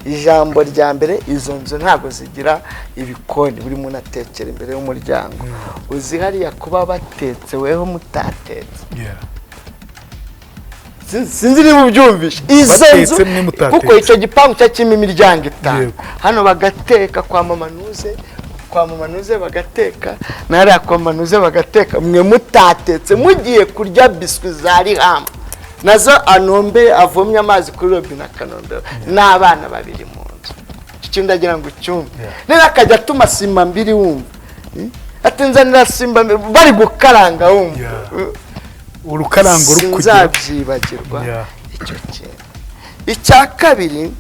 Ijambo rya mbere, izo nzu ntabwo zigira ibikoni, buri muntu atekera imbere y'umuryango. Uzi hariya kuba batetse, weho mutatetse? Sinzi niba ubyumvishe. Izo Batetse, nzu, mwe mutatetse. kuko icyo gipangu cyari kirimo imiryango 5. Hano bagateka kwa mama Nuze, kwa mama Nuze bagateka, n'hariya kwa mama Nuze bagateka, mwe mutatetse, mugiye kurya biswi za rihamu, nazo anombe avomye amazi kuri robine akanombe, n'abana babiri mu nzu. Icyo kintu ndagira ngo ucyumve. Rero akajya atuma simba mbiri, wumva? Ati: "Nzanira simba mbiri," bari gukaranga, wumva? Urukarango rukugera. Sinzabyibagirwa icyo kintu. Icya kabiri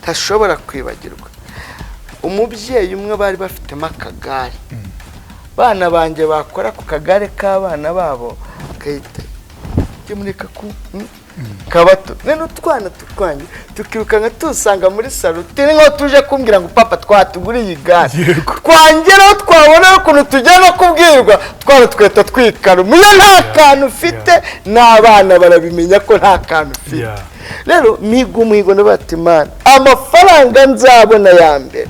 ntashobora kwibagirwa, umubyeyi umwe bari bafitemo akagare, bana banjye bakora ku kagare k'abana babo, agahita mureka ku kabato. None utwana tutwanjye tukirukanka tusanga muri salon, turi nkaho tuje kumbwira ngo: "Papa, twatuguriye igare." Twangeraho, twabona ukuntu tujya no kubwirwa, twana tugahita twikaruma. Iyo nta kantu ufite, n'abana barabimenya ko nta kantu ufite. Rero miga umuhigo, bati: "Imana, amafaranga nzabona ya mbere,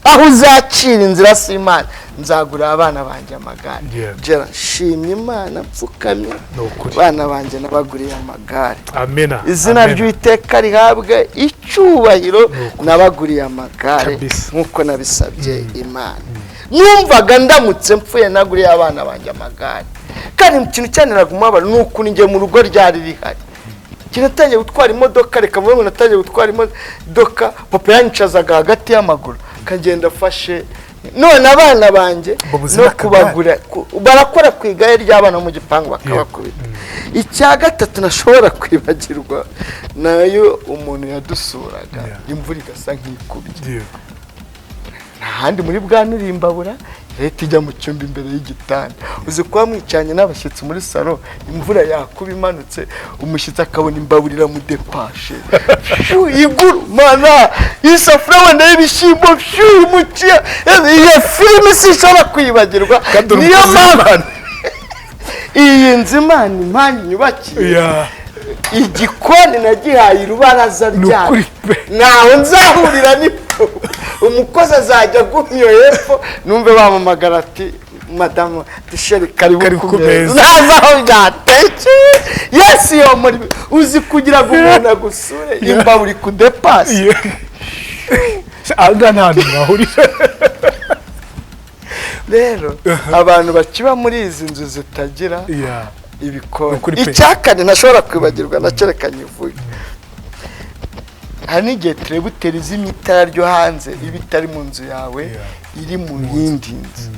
aho uzacira inzira si Imana, nzagurira abana banjye amagare." Gera, nshimye Imana mfukamye. Ni ukuri. Abana banjye nabaguriye amagare. Amena. Izina Amena. ry'Uwiteka rihabwe icyubahiro. Ni ukuri. Nabaguriye amagare nk'uko nabisabye Imana. Numvaga ndamutse mpfuye naguriye abana banjye amagare. Kandi ikintu cyaniraga umubabaro ni ukuntu njye mu rugo ryari rihari. Ikintu natangiye gutwara imodoka, reka mvuge ngo natangiye gutwara imodoka, papa yanyicazaga hagati y'amaguru akagenda afashe. None abana banjye Babuze no n'akagare. kubagura, barakora ku igare ry'abana bo mu gipangu, bakabakubita. Icya gatatu nashobora kwibagirwa, nayo umuntu yadusuraga, imvura igasa nk'ikubye, nta handi muri bwanure imbabura. Leta ijya mu cyumba imbere y'igitanda. Uzi kuba mwicanye n'abashyitsi muri salo, imvura yakuba imanutse, umushyitsi akabona imbabura iramudepashe, Phew, igurumana isafuriya wenda y'ibishyimbo, phew, umuciya. Iyo filime sinshobora kwibagirwa. Kandi uri Niyo umukozi mpamvu w'Imana. Iyi nzu Imana impande nyubakiye, igikoni nagihaye urubaraza Ni ryayo. ukuri pe. Ntaho nzahurira n'ipfu. Umukozi azajya agumya iyo hepfo, numve bampamagara ati: "Madamu chérie, karibu Karibu ku ku meza." meza. Ntazi aho byatekeye. Yesi, yo muri uzi kugira ngo umuntu agusure, imbabura ikudepase. Aha ngaha nta hantu mwahurira. Rero abantu bakiba muri izi nzu zitagira ibikoni. Ukuri pe. Icya kane ntashobora kwibagirwa nacyo, reka nyivuge. Hari n'igihe terebuteri izimya itara ryo hanze, iba itari mu nzu yawe, iri mu yindi nzu,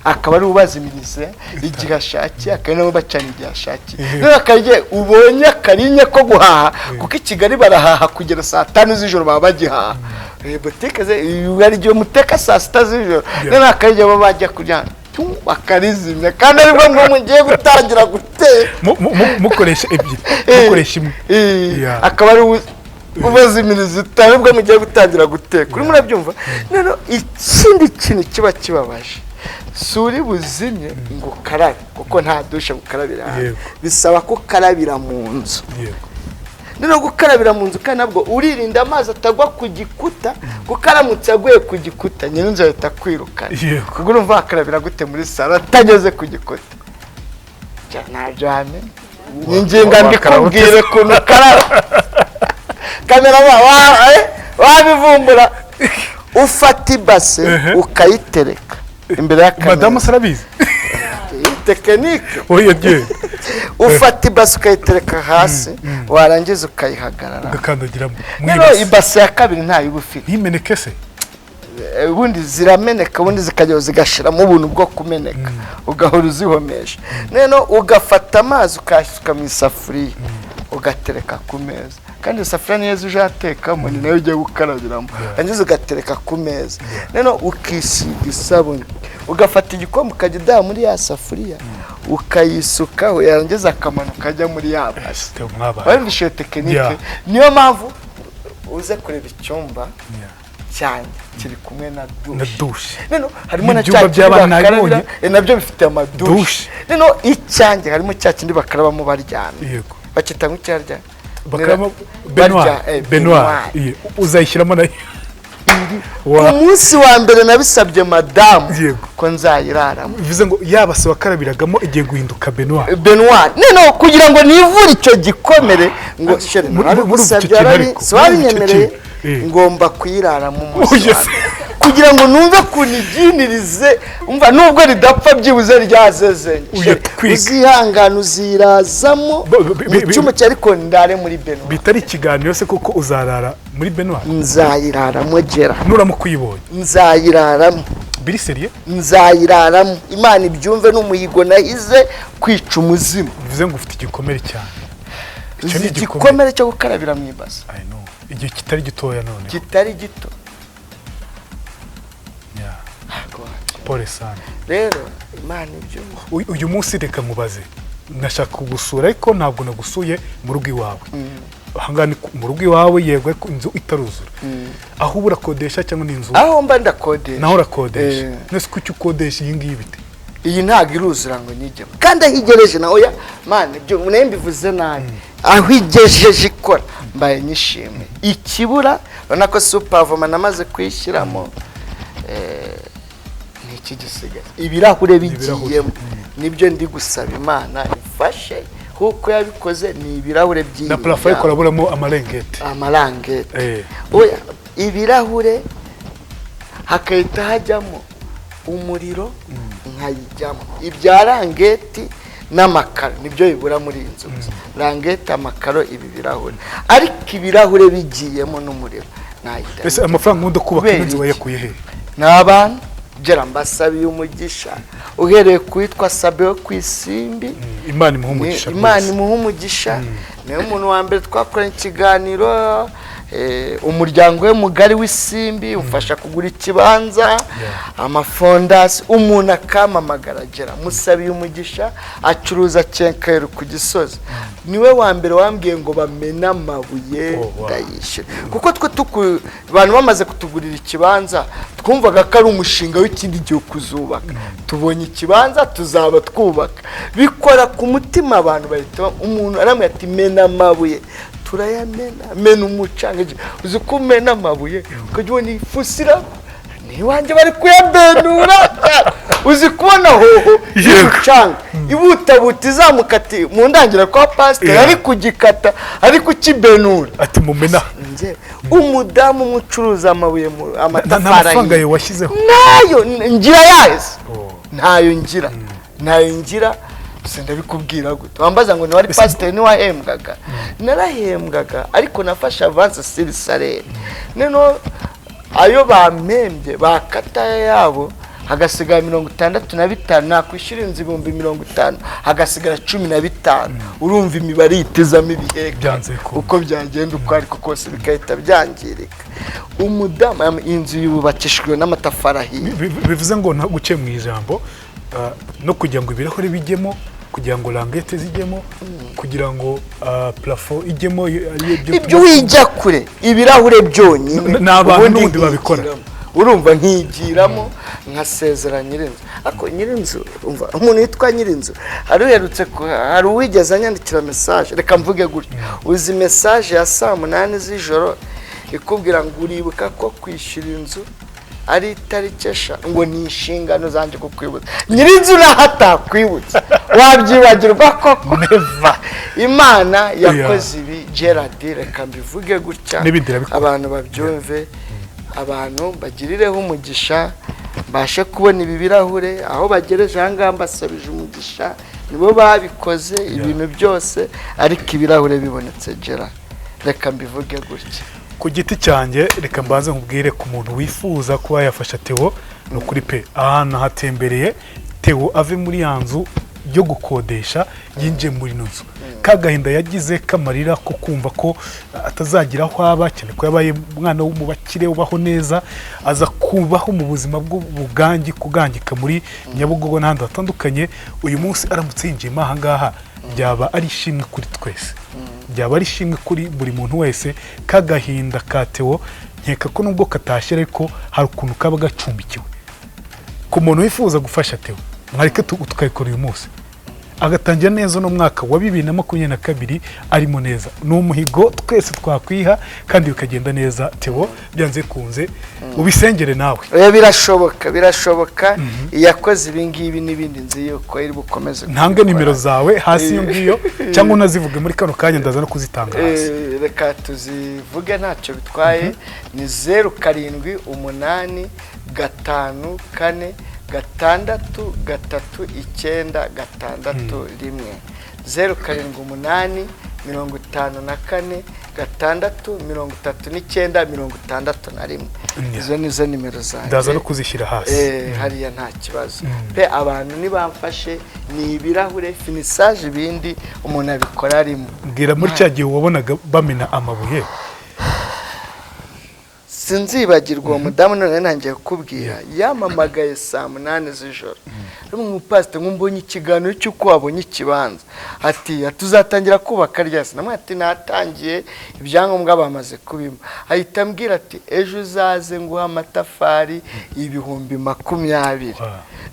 akaba ari ubazimiriza igihe ashakiye, akaba nabo bacana igihe ashakiye. Noneho akaba igihe ubonye akarinya ko guhaha, kuko i Kigali barahaha kugera saa 5 z'ijoro, baba bagihaha. Butike ze hari igihe muteka saa 6 z'ijoro. Noneho akaba igihe baba bajya kurya tu, bakarizimya, kandi aribwo ngo mugiye gutangira guteka. Mukoresha ebyiri, mukoresha imwe. Akaba ari ubazimiriza itara aribwo mugiye gutangira guteka. Urimo urabyumva? Noneho ikindi kintu kiba kibabaje, si uri buzimye ngo ukarabe, kuko nta dushe gukarabira hanze. Bisaba ko ukarabira mu nzu. Noneho gukarabira mu nzu kandi nabwo uririnda amazi atagwa ku gikuta, kuko aramutse aguye ku gikuta, nyir'inzu ahita akwirukana. Ubwo urumva wakarabira gute muri salo atageze ku gikuta? Ntabyo wamenya. Ni ingingo mbikubwire ukuntu ukaraba. Kamera wabivumbura. Ufata ibase, ukayitereka imbere ya kamera. Madamu se arabizi? Iyi technique. Oya, bye. Ufata ibase ukayitereka hasi, warangiza ukayihagarara, Ugakandagiramo mu Noneho ibase. Ibase ya kabiri ntayo uba ufite. Ntimeneke se? Ubundi zirameneka, ubundi zikajya zigashiramo ubuntu bwo kumeneka, ugahora uzihomesha. Noneho ugafata amazi ukayasuka mu isafuriya, ugatereka ku meza, kandi isafuriya niyo uje atekamo, ni nayo ugiye gukarabiramo. Warangiza ugatereka ku meza, noneho ukisiga isabune, ugafata igikombe ukajya udaha muri ya safuriya, ukayisukaho, yarangiza akamanuka ajya muri ya base. Teo, mwabaye. Wumvishe iyo technique? Yeah. Niyo mpamvu uze kureba icyumba cyanjye kiri kumwe na Na dushe. dushe. Noneho harimo na N'ibyumba cya kindi by'abana bakarabira, nabibonye. Nabyo bifite amadushe. Dushe. Noneho icyanjye harimo cya kindi bakarabamo baryamye. Bakita nk'icyarya Bakaraba baignoire. Baignoire. Baignoire. Uzayishyiramo nayo. Umunsi wa mbere nabisabye madamu ko nzayiraramo. Bivuze ngo yaba se wakarabiragamo igiye guhinduka baignoire. Baignoire. Noneho kugira ngo nivure icyo gikomere, ngo chérie, Muri icyo narabigusabye, kintu ariko, si wabinyemereye? muri icyo kintu. Ngomba kuyiraramo umunsi Oya wa se. mbere, kugira ngo numve ukuntu ibyinirize. Umva, nubwo ridapfa, byibuze ryazezenye. Uya Chérie, twika. uzihangana uzirazamo mu cyumba cye, ariko ndare muri baignoire. Bitari ikiganiro se, kuko uzarara muri baignoire? Nzayiraramo gera. Nuramuka uyibonye? Nzayiraramo. Biri sérieux? Nzayiraramo, Imana ibyumve, n'umuhigo nahize kwica umuzimu. Bivuze ngo ufite igikomere cyane. Icyo Uzi ni igikomere. Igikomere cyo gukarabira mu ibase? I know. Igihe kitari gitoya none. Kitari gito. Yeah. Pole sana. Rero Imana ibyumve. Uyu munsi reka nkubaze, nashaka kugusura ariko ntabwo nagusuye mu rugo iwawe. Ahangaha ni mu rugo iwawe, yego, ariko inzu itaruzura. Aho uba urakodesha cyangwa ni inzu? Aho mba ndakodesha. Naho urakodesha? Eh. Nese kuki ukodesha iyi ngiyi bite? Iyi ntabwo iruzura ngo nyijyemo, kandi aho igereje nawe ya mana, ibyo nayo mbivuze nabi. Aho igejeje ikora mbaye nyishimwe. Ikibura, urabona ko sous pavement namaze kuyishyiramo. Ni iki gisigaye? Ibirahure bigiyemo, nibyo ndi gusaba Imana ifashe kuko yabikoze, ni ibirahure by'iyi Na plafond ariko miryango. uraburamo amarengete. Amarangete. Eh. Oya, ibirahure, hakahita hajyamo umuriro, nkayijyamo. Ibya rangete n'amakaro nibyo bibura muri iyi nzu gusa. Rangete, amakaro, ibi birahure, ariko ibirahure bigiyemo n'umuriro nahita. Ese amafaranga nkunda kubaka Kubera ino nzu iki? wayakuye he? Ni abantu gera mbasabiye umugisha, uhereye ku witwa Sabe wo ku Isimbi. Imana imuha umugisha Imana rwose. imuha umugisha. Niwe muntu wa mbere twakoranye ikiganiro. Umuryango we mugari w'Isimbi umfasha kugura ikibanza, amafondasiyo. Umuntu akampamagara, agera musabiye umugisha, acuruza quincaillerie ku Gisozi, niwe wa mbere wambwiye ngo bamene amabuye ndayishyura, kuko twe abantu bamaze kutugurira ikibanza twumvaga ko ari umushinga w'ikindi gihe kuzubaka. Tubonye ikibanza, tuzaba twubaka. Bikora ku mutima, abantu bahita umuntu aramubwira ati: "Mena amabuye." Turayamena, mena umucanga. Uzi ko umena amabuye ukajya ubona ifusira n'iwanjye bari kuyabenura? Uzi kubona hoho y'umucanga ibutabuta izamuka, ati mu ndangira kwa pasiteri ari kugikata, ari kukibenura. Ati mumena. Njye umudamu umwe ucuruza amabuye mu Nta amatafari mafaranga ahiye. yawe washyizeho? Nayo ngira yaheze. Ntayo ngira, ntayo ngira. Gusa ndabikubwira gute? Wambaza ngo ntiwari pasiteri, ntiwahembwaga? Narahembwaga, ariko nafashe avance sur salaire. Noneho ayo bampembye bakata yabo, hagasigara 65. Nakwishyura inzu 50,000, hagasigara 15. Urumva imibare yitezamo ibiheka. Byanze ko. Uko byagenda uko ariko kose bigahita byangirika. Umudamu, inzu yubakishijwe n'amatafari ahiye. Bivuze ngo ntaguce mu ijambo, no kugira ngo ibirahuri bijyemo, kugira ngo languettes zijyemo, kugira ngo plafond ijyemo, ariyo byo. Ibyo wijya kure, ibirahure byonyine. Ni abantu Ubundi n'ubundi babikora. nkigiramo. Urumva nkigiramo nkasezera nyirinzu, ariko nyirinzu, umva umuntu witwa nyirinzu, hari uherutse hari uwigeze anyandikira message, reka mvuge gutya. Uzi message ya saa 8 z'ijoro ikubwira ngo uribuka ko kwishyura inzu ari itariki 5, ngo ni inshingano zanjye kukwibutsa? Nyirinzu naho atakwibutsa wabyibagirwa koko? Never. Imana yakoze ibi, Gerard, reka mbivuge gutya. N'ibindi irabikora. Abantu babyumve, abantu bagirireho umugisha, mbashe kubona ibi birahure aho bagereje aha ngaha. Mbasabije umugisha, nibo babikoze ibintu byose, ariko ibirahure bibonetse, Gerard, reka mbivuge gutya. Ku giti cyanjye, reka mbanze nkubwire, ku muntu wifuza kuba yafasha Theo, ni ukuri pe, ahantu hatembereye Theo ave muri ya nzu yo gukodesha yinjiye muri ino nzu, ka gahinda yagize k'amarira ko kumva ko atazagira aho aba, cyane ko yabaye umwana wo mu bakire ubaho neza, aza kubaho mu buzima bw'ubugangi, kugangika muri Nyabugogo n'ahandi hatandukanye. Uyu munsi aramutse yinjiyemo aha ngaha, byaba ari ishimwe kuri twese, byaba ari ishimwe kuri buri muntu wese. K'agahinda ka Theo, nkeka ko nubwo katashye, ariko hari ukuntu kaba gacumbikiwe. Ku muntu wifuza gufasha Theo, mwareke tukabikora uyu munsi, agatangira neza uno mwaka wa 2022 arimo neza. Ni umuhigo twese twakwiha kandi bikagenda neza. Theo, byanze bikunze ubisengere nawe. Oya, birashoboka, birashoboka. Iyakoze ibi ngibi n'ibindi, nzi yuko iri bukomeze Ntange kubikora. nimero zawe hasi iyo ngiyo, cyangwa unazivuge muri kano kanya, ndaza no kuzitanga hasi. Reka tuzivuge, ntacyo bitwaye. Ni 0785463961, 0785463961. Izo ni zo nimero zanjye. Ndaza no kuzishyira hasi. Hariya nta kibazo pe. Abantu nibamfashe, ni ibirahure, finissage, ibindi umuntu abikora arimo. Mbwira, muri cya gihe wabonaga bamena amabuye? Sinzibagirwa uwo mudamu none ntangiye kukubwira, yampamagaye saa 8 z'ijoro, ari umupasiteri, ngo mbonye ikiganiro cy'uko wabonye ikibanza, ati tuzatangira kubaka ryase? Namwe ati natangiye, ibyangombwa bamaze kubimpa. Ahita ambwira ati ejo uzaze nguhe amatafari 20,000.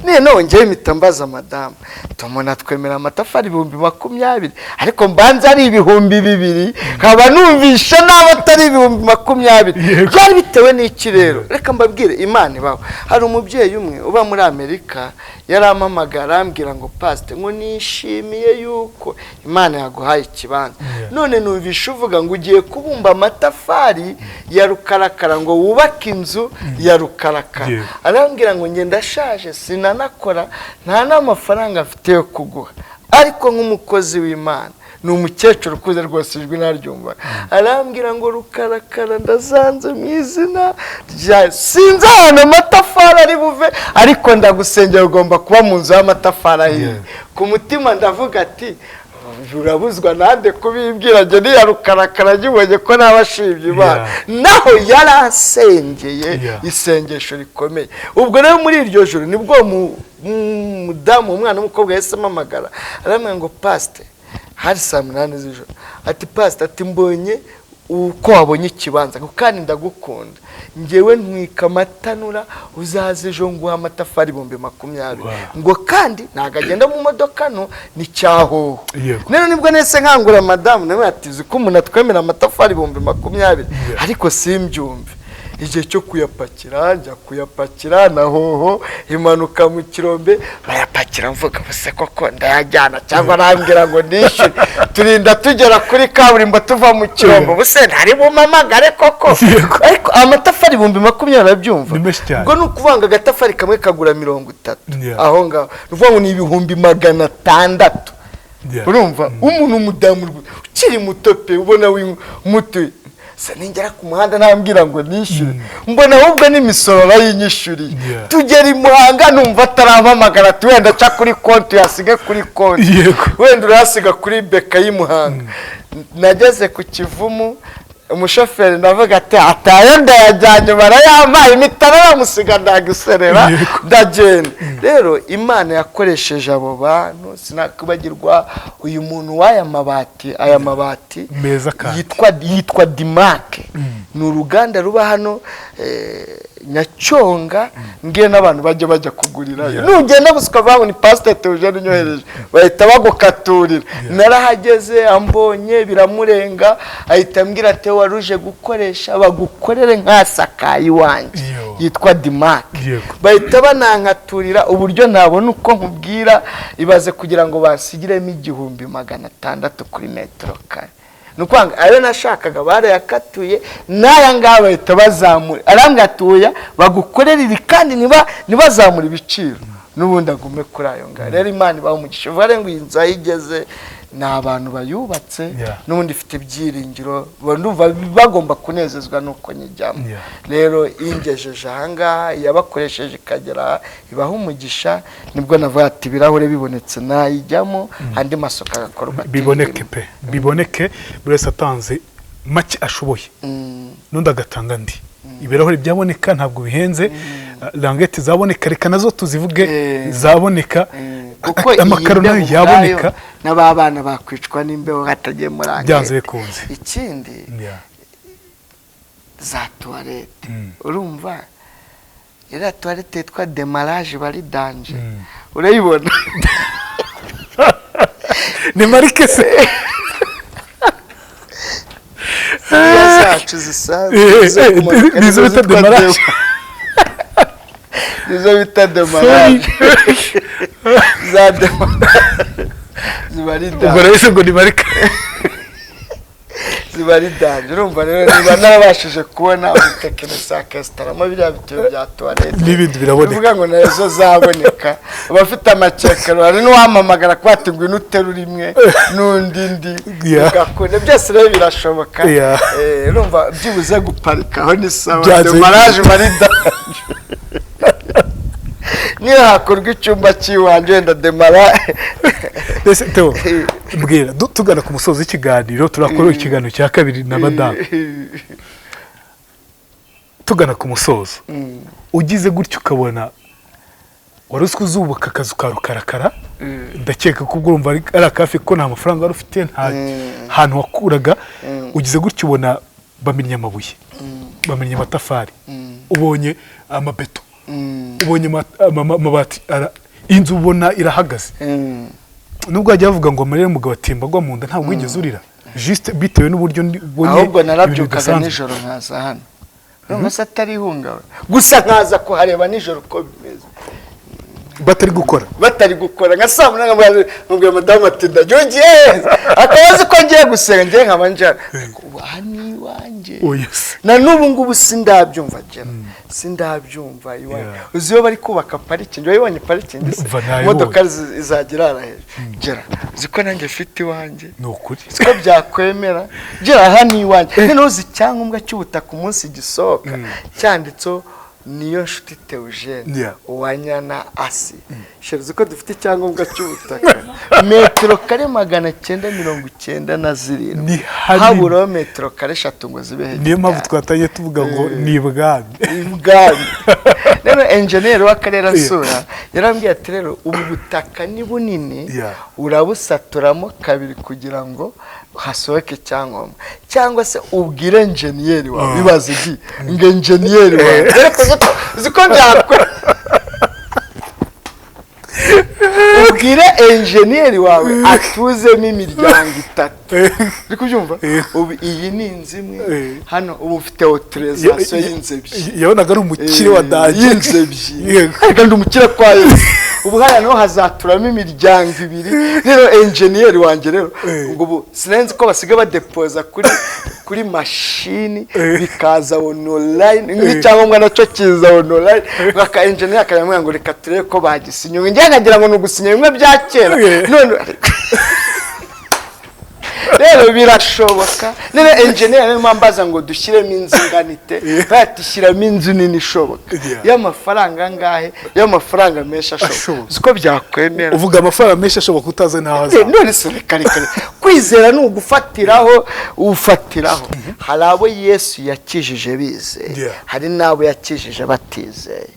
None ngewe mpita mbaza madamu, tumuna twemera amatafari 20,000, ariko mbanza ari 2000, nkaba numvisha n'aba atari 20,000. Byari bitewe n'iki rero? Reka mbabwire, Imana ibaho. Hari umubyeyi umwe uba muri Amerika yarampamagara, arambwira ngo pasite, ngo nishimiye yuko Imana yaguhaye ikibanza. None numvisha uvuga ngo ugiye kubumba amatafari ya rukarakara ngo wubake inzu ya rukarakara. Arambwira ngo njye ndashaje, sinanakora, nta n'amafaranga mfite yo kuguha, ariko nk'umukozi w'Imana, ni umukecuru ukuze rwose, ijwi naryumva, arambwira ngo rukarakara ndazanze mu izina rya, sinzi ahantu amatafari ari buve, ariko ndagusengera, ugomba kuba mu nzu y'amatafari ahiye. Ku mutima ndavuga ati Urabuzwa nande kubibwira? Njye niya rukarakara nkibonye ko nabashimye Imana. Naho yarasengeye isengesho rikomeye. Ubwo rero muri iryo joro nibwo mudamu, umwana w'umukobwa, yahise amamagara, aramubwira ngo: "Pasite," hari saa 8 z'ijoro, ati: "Pasite," ati, "mbonye uko wabonye ikibanza kandi ndagukunda, ngewe ntwika amatanura, uzaze ejo nguha amatafari 20,000." Ngo kandi ntabwo agenda mu modoka nto, ni cyahoho. Rero nibwo nese nkangura madamu, nawe ati: "Uzi ko umuntu atwemera amatafari 20,000?" Ariko simbyumve. Igihe cyo kuyapakira, njya kuyapakira na hoho, imanuka mu kirombe bayapakira, mvuga: "Buse koko ndayajyana cyangwa arambwira ngo nishyure?" Turinda tugera kuri kaburimbo tuva mu kirombe, buse ntari bumamagare koko? Ariko amatafari 20,000, urabyumva? Ni menshi cyane. Ubwo ni ukuvuga ngo agatafari kamwe kagura 30. Aho ngaho ni ukuvuga ngo ni 600,000. Urumva umuntu, umudamu ukiri muto pe, ubona muto, se ningera ku muhanda ntambwira ngo nishyure, mbona ahubwo n'imisoro arayinyishyuriye. Tugera i Muhanga numva atarampamagara, ati: "Wenda aca kuri konti, uyasige kuri konti." Wenda urayasiga kuri BK y'i Muhanga. Nageze ku Kivumu, umushoferi ndavuga ati: "Atayo ndayajyanye, barayampaye," imitara bamusiga, ndaguserera. Ndagenda. Rero Imana yakoresheje abo bantu. Sinakwibagirwa uyu muntu w'aya mabati, aya mabati meza kandi. Yitwa Dimake, ni uruganda ruba hano Nyacyonga. Mbwiye n'abantu bajya bajya kugurirayo. Nugenda gusa ukavuga ngo ni Pasiteri Theogene unyohereje, bahita bagukaturira. Narahageze, ambonye biramurenga, ahita ambwira ati: "Wari uje gukoresha, bagukorere nkasakaye iwanjye." Yitwa Dimake. Bahita banankaturira uburyo ntabona uko nkubwira. Ibaze kugira ngo basigiremo 1600 kuri metero kare. Ni ukuvuga ngo ayo nashakaga barayakatuye, n'aya ngaya bahita bazamura. Arambwira ati: "Oya, bagukorere iri kandi ntibazamure ibiciro, n'ubundi agume kuri ayo ngayo." Rero Imana ibaha umugisha. Uvuga ngo iyi nzu aho igeze ni abantu bayubatse, n'ubundi ifite ibyiringiro, ndumva bagomba kunezezwa n'uko nyijyamo. Rero ingejeje ahangaha, iyabakoresheje ikagera aha, ibaha umugisha. Nibwo navuga ati ibirahure bibonetse nayijyamo, andi masoko agakorwa. Biboneke pe, biboneke. Buri wese atanze make ashoboye, n'undi agatanga andi, ibirahuri byaboneka, ntabwo bihenze. Languettes zaboneka, reka nazo tuzivuge. Zaboneka. Kuko iyi Amakaro nayo mbeho yaboneka. ubwayo, n'ababana bakwicwa n'imbeho hatagiye muri Byanze bikunze. Ikindi, za toilette. Urumva iriya toilette yitwa démarrage bari danger. Urayibona? Ni marike se? Ziriya zacu zisanzwe zo kumanuka, nizo nizo bita zitwa démarrage. Nizo bita démarrage. Za démarrage ziba ari Ubwo danger. rero ngo ni marike. Ziba ari danger. Urumva rero niba narabashije kubona umutekinisiye akesitaramo biriya bitiyo bya toilette, N'ibindi biraboneka. bivuga ngo nazo zaboneka. Abafite amakekero, hari n'uwampamagara kuba ati: "Ngwino uterure imwe n'undi ndi." Bigakunda byose rero, birashoboka. Urumva byibuze guparika aho ni sawa. Byanze Démarrage bari danger. Niyo hakorwa icyumba cy'iwanjye, wenda démarrage. Ese Theo, mbwira, tugana ku musozo w'ikiganiro, turakora ikiganiro cya kabiri na madamu. Tugana ku musozo, ugize gutyo ukabona wari uzi ko uzubaka akazu ka rukarakara, ndakeka ko ubwo urumva ari akafi, ko nta mafaranga wari ufite, nta hantu wakuraga. Ugize gutyo ubona bamennye amabuye, bamennye amatafari, ubonye amabeto, ubonye amabati, inzu ubona irahagaze. Nubwo wajya bavuga ngo amarira y'umugabo atemba agwa mu nda, ntabwo wigeze urira, juste bitewe n'uburyo ubonye Ahubwo ibintu narabyukaga bidasanzwe. nijoro nkaza hano. Urumva se atari ihungabana gusa, nkaza kuhareba nijoro uko bimeze? Batari gukora? Batari gukora, nka saa 8 nkabwira madamu ati: "Ndagiye." "Ugiye?" Akaba azi ko ngiye gusenga, ngiye nkaba njyana. Ubu aha ni iwanjye. Oh yes. Na n'ubu ngubu sindabyumva, gera sindabyumva iwanjye. Uzi iyo bari kubaka parikingi, wayibonye parikingi se? Umva, nayibonye. Imodoka izajya irara hejuru. Gera uzi ko nanjye mfite iwanjye? Ni ukuri. Siko byakwemera? Gera aha ni iwanjye. Noneho uzi icyangombwa cy'ubutaka umunsi gisohoka cyanditseho Niyo nshuti Theogene, Uwanyana Asi sheruzi ko dufite icyangombwa cy'ubutaka metero kare 997. Ni hanini. Haburaho metero kare 3 ngo zibe Niyo mpamvu hegitari. Twatangiye tuvuga ngo ni ibwami. Ibwami. Rero enjeniyeri w'akarere asura yarambwiye ati: "Rero ubu butaka ni bunini, urabusaturamo kabiri kugira ngo hasohoke icyangombwa, cyangwa se ubwire enjeniyeri wawe." Bibaze iki ngo enjeniyeri wawe, ariko uzi ko byakora, ubwire enjeniyeri wawe atuzemo imiryango itatu. Uri kubyumva? Ubu iyi ni inzu imwe. Hano ubu ufite autorisation y'inzu ebyiri. Yabonaga ari umukire wa danger. Y'inzu ebyiri. Ariko ndi umukire kwa Yesu. Ubu hariya naho hazaturamo imiryango ibiri. Rero enjeniyeri wanjye rero, ngo ubu sinari ko basigaye badepoza kuri mashini, bikaza online, n'icyangombwa nacyo kiza online. Baka enjeniyeri akajya ngo reka turebe ko bagisinye. Njye nkagira ngo ni ugusinya bimwe bya kera. None rero birashoboka. Rero enjeniyeri arimo ambaza ngo dushyiremo inzu ingana ite, bati shyiramo inzu nini ishoboka, y'amafaranga angahe, y'amafaranga menshi ashoboka. Ashoboka. Uzi ko byakwemera? Uvuga amafaranga menshi ashoboka utazi n'aho azava. None se reka reka reka. Kwizera ni ugufatiraho, ufatiraho. Hari abo Yesu yakijije bizeye, hari n'abo yakijije batizeye.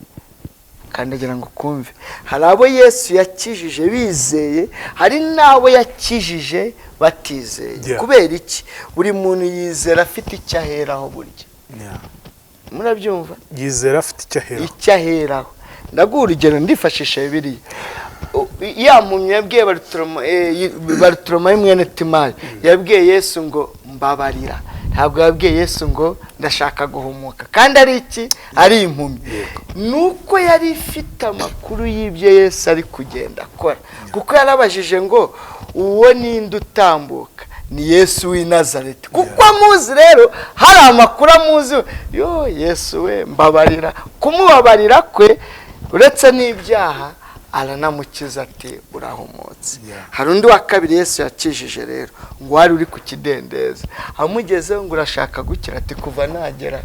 Kandi agira ngo kumve, hari abo Yesu yakijije bizeye, hari n'abo yakijije batizeye. Kubera iki? Buri muntu yizera afite icyo aheraho burya. Murabyumva? Yizera afite icyo ahera. Icyo aheraho. Ndaguha urugero, ndifashisha Bibiliya. Ya mpumyi yabwiye Barutolomayo mwene Timayo, yabwiye Yesu ngo "Mbabarira", ntabwo yabwiye Yesu ngo "Ndashaka guhumuka", kandi ari iki? Ari impumyi. Nuko yari ifite amakuru y'ibyo Yesu ari kugenda akora, kuko yarabajije ngo "Uwo ninde utambuka?" Ni Yesu w'i Nazareti, kuko amuzi. Rero hari amakuru amuzi yo: "Yesu we, mbabarira." Kumubabarira kwe, uretse n'ibyaha, aranamukiza ati "Urahumutse." Hari undi wa kabiri Yesu yakijije rero, ngo wari uri ku kidendezi, amugezeho ngo "Urashaka gukira?" Ati "Kuva nagera."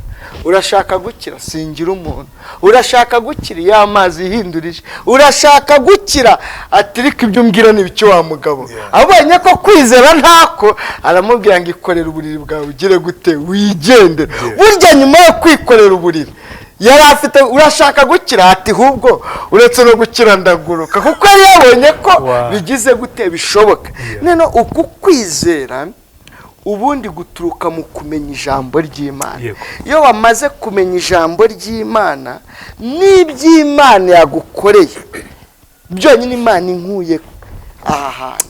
"Urashaka gukira?" "Singira umuntu." "Urashaka gukira?" "Iyo amazi ihindurije." "Urashaka gukira?" Ati "Ariko ibyo umbwira ni ibiki, wa mugabo?" Abonye ko kwizera ntako, aramubwira ngo "Ikorere uburiri bwawe, ugire gute, wigendere." Burya nyuma yo kwikorera uburiri yari afite "Urashaka gukira?" Ati "Ahubwo uretse no gukira, ndaguruka", kuko yari yabonye ko bigize gute, bishoboka. Noneho uku kwizera ubundi guturuka mu kumenya ijambo ry'Imana. Iyo wamaze kumenya ijambo ry'Imana n'iby'Imana yagukoreye byonyine, Imana inkuye aha hantu,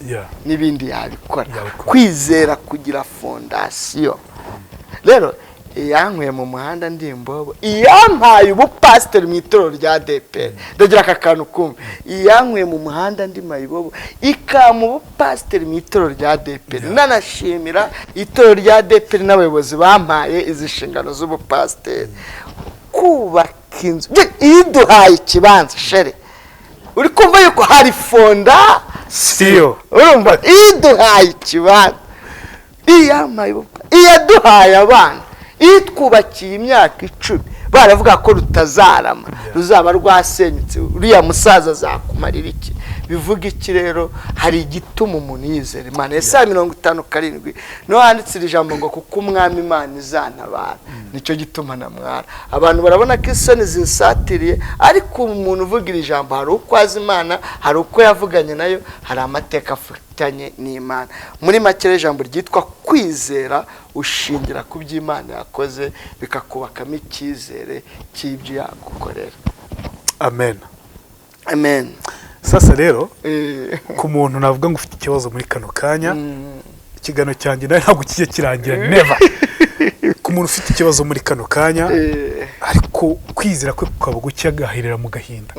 n'ibindi yabikora. Yabikora. Kwizera kugira fondation. Rero iyankuye mu muhanda ndi imbobo, iyampaye ubupasiteri mu itorero rya ADEPR, ndagira aka kantu kumva, iyankuye mu muhanda ndi mayibobo ikampa ubupasiteri mu itorero rya ADEPR, nanashimira itorero rya ADEPR n'abayobozi bampaye izi nshingano z'ubupasiteri, kubaka inzu, iyo iduhaye ikibanza shere, uri kumva yuko hari fonda Siyo. Urumva, iduhaye ikibanza, iyampaye, iyaduhaye abana, itwubakiye imyaka 10 baravuga ko rutazarama, ruzaba rwasenyutse, uriya musaza azakumarira iki? Bivuga iki rero? Hari igituma umuntu yizera Imana. Yesaya 57 niho handitse iri jambo ngo "Kuko Umwami Imana izantabara, nicyo gituma namwara." Abantu barabona ko isoni zinsatiriye, ariko umuntu uvuga iri jambo hari uko azi Imana, hari uko yavuganye nayo, hari amateka afitanye n'Imana. Muri make rero, ijambo ryitwa kwizera ushingira ku byo Imana yakoze, bikakubakamo icyizere cy'ibyo yagukorera. Amen. Amen. Sasa rero, ku muntu navuga ngo ufite ikibazo muri kano kanya, ikiganiro cyanjye nawe ntabwo kijya kirangira, never. Ku muntu ufite ikibazo muri kano kanya, ariko kwizera kwe kukaba guke, agahirira mu gahinda,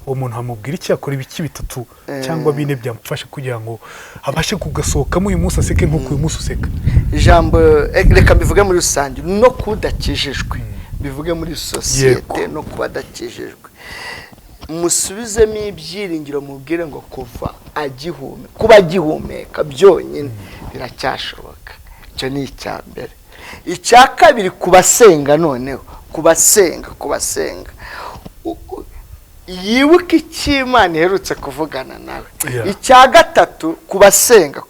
uwo muntu amubwira icyo yakora, ibiki bitatu cyangwa bine byamufasha kugira ngo abashe kugasohokamo uyu munsi, aseke nk'uko uyu munsi useka? Ijambo reka mbivuge muri rusange no kudakijijwe, bivuge muri sosiyete no kuba adakijijwe, musubizemo ibyiringiro, mubwire ngo kuva agihumeka, kuba agihumeka byonyine biracyashoboka. Icyo ni icya mbere. Icya kabiri, ku basenga noneho, Ku basenga yibuke icyo Imana iherutse kuvugana nawe. Icya gatatu, ku basenga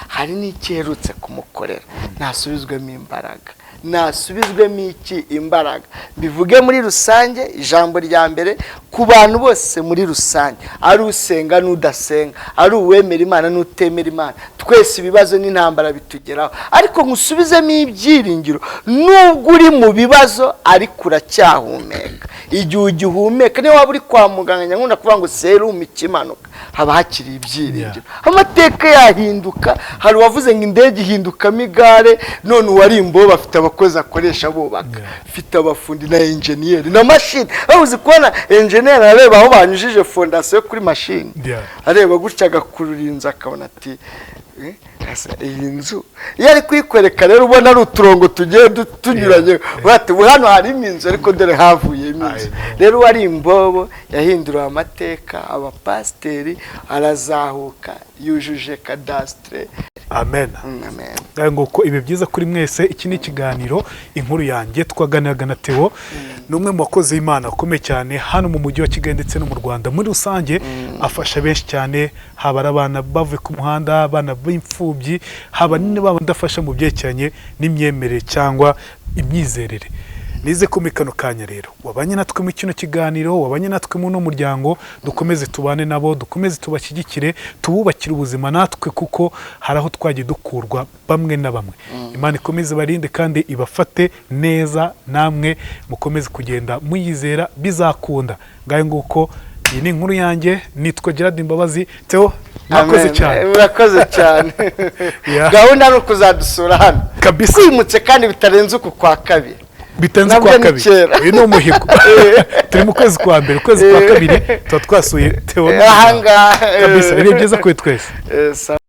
hari n'icyo iherutse kumukorera, ntasubizwemo imbaraga. Nasubizwemo iki? Imbaraga. Bivuge muri rusange, ijambo rya mbere ku bantu bose muri rusange, ari usenga n'udasenga, ari uwemera Imana n'utemera Imana, twese ibibazo n'intambara bitugeraho, ariko nkusubizemo ibyiringiro. Nubwo uri mu bibazo, ariko uracyahumeka. Igihe ugihumeka, niyo waba uri kwa muganga, nkunda kuvuga ngo serumu ikimanuka, haba hakiri ibyiringiro, amateka yahinduka. Hari uwavuze ngo indege ihindukamo igare. None uwari imbobo afite abakozi akoresha bubaka, afite abafundi na enjeniyeri na mashini. Aho uzi kubona enjeniyeri areba aho banyujije fondasiyo kuri mashini, areba gutya agakurura inzu, akabona ati: "Eh, iyi nzu." Iyo ari kuyikwereka rero, ubona ari uturongo tugiye tunyuranye. Bati ubu hano harimo inzu, ariko dore havuyemo inzu. I know. Rero uwari imbobo yahinduriwe amateka, abapasiteri arazahuka, yujuje kadasitire. Amen. Amen. Ngaho nguko, ibi byiza kuri mwese. Iki ni ikiganiro Inkuru Yanjye. Twaganiraga na Theo, ni umwe mu bakozi b'Imana bakomeye cyane hano mu mujyi wa Kigali ndetse no mu Rwanda muri rusange. Afasha benshi cyane, haba ari abana bavuye ku muhanda, abana b'imfubyi, haba n'abandi afasha mu byerekeranye n'imyemerere cyangwa imyizerere. Nize ko muri kano kanya rero wabanye natwe muri kino kiganiro, wabanye natwe muri uno muryango. Dukomeze tubane nabo, dukomeze tubashyigikire, tububakire ubuzima natwe, kuko hari aho twagiye dukurwa bamwe na bamwe. Imana ikomeze ibarinde kandi ibafate neza, namwe mukomeze kugenda muyizera, bizakunda. Ngayo nguko, iyi ni Inkuru Yanjye. Nitwa Gerard Imbabazi. Theo, mwakoze Amen. cyane. Murakoze cyane. Gahunda ni ukuzadusura hano Kabisa. twimutse, kandi bitarenze uku kwa kabiri. Bitarenze Nabwo kwa ni kabiri. kera. Uyu ni umuhigo. Turi mu kwezi kwa mbere, ukwezi kwa kabiri tuba twasuye Theo Ahangaha. kabisa. Ni byiza kuri twese. Sawa.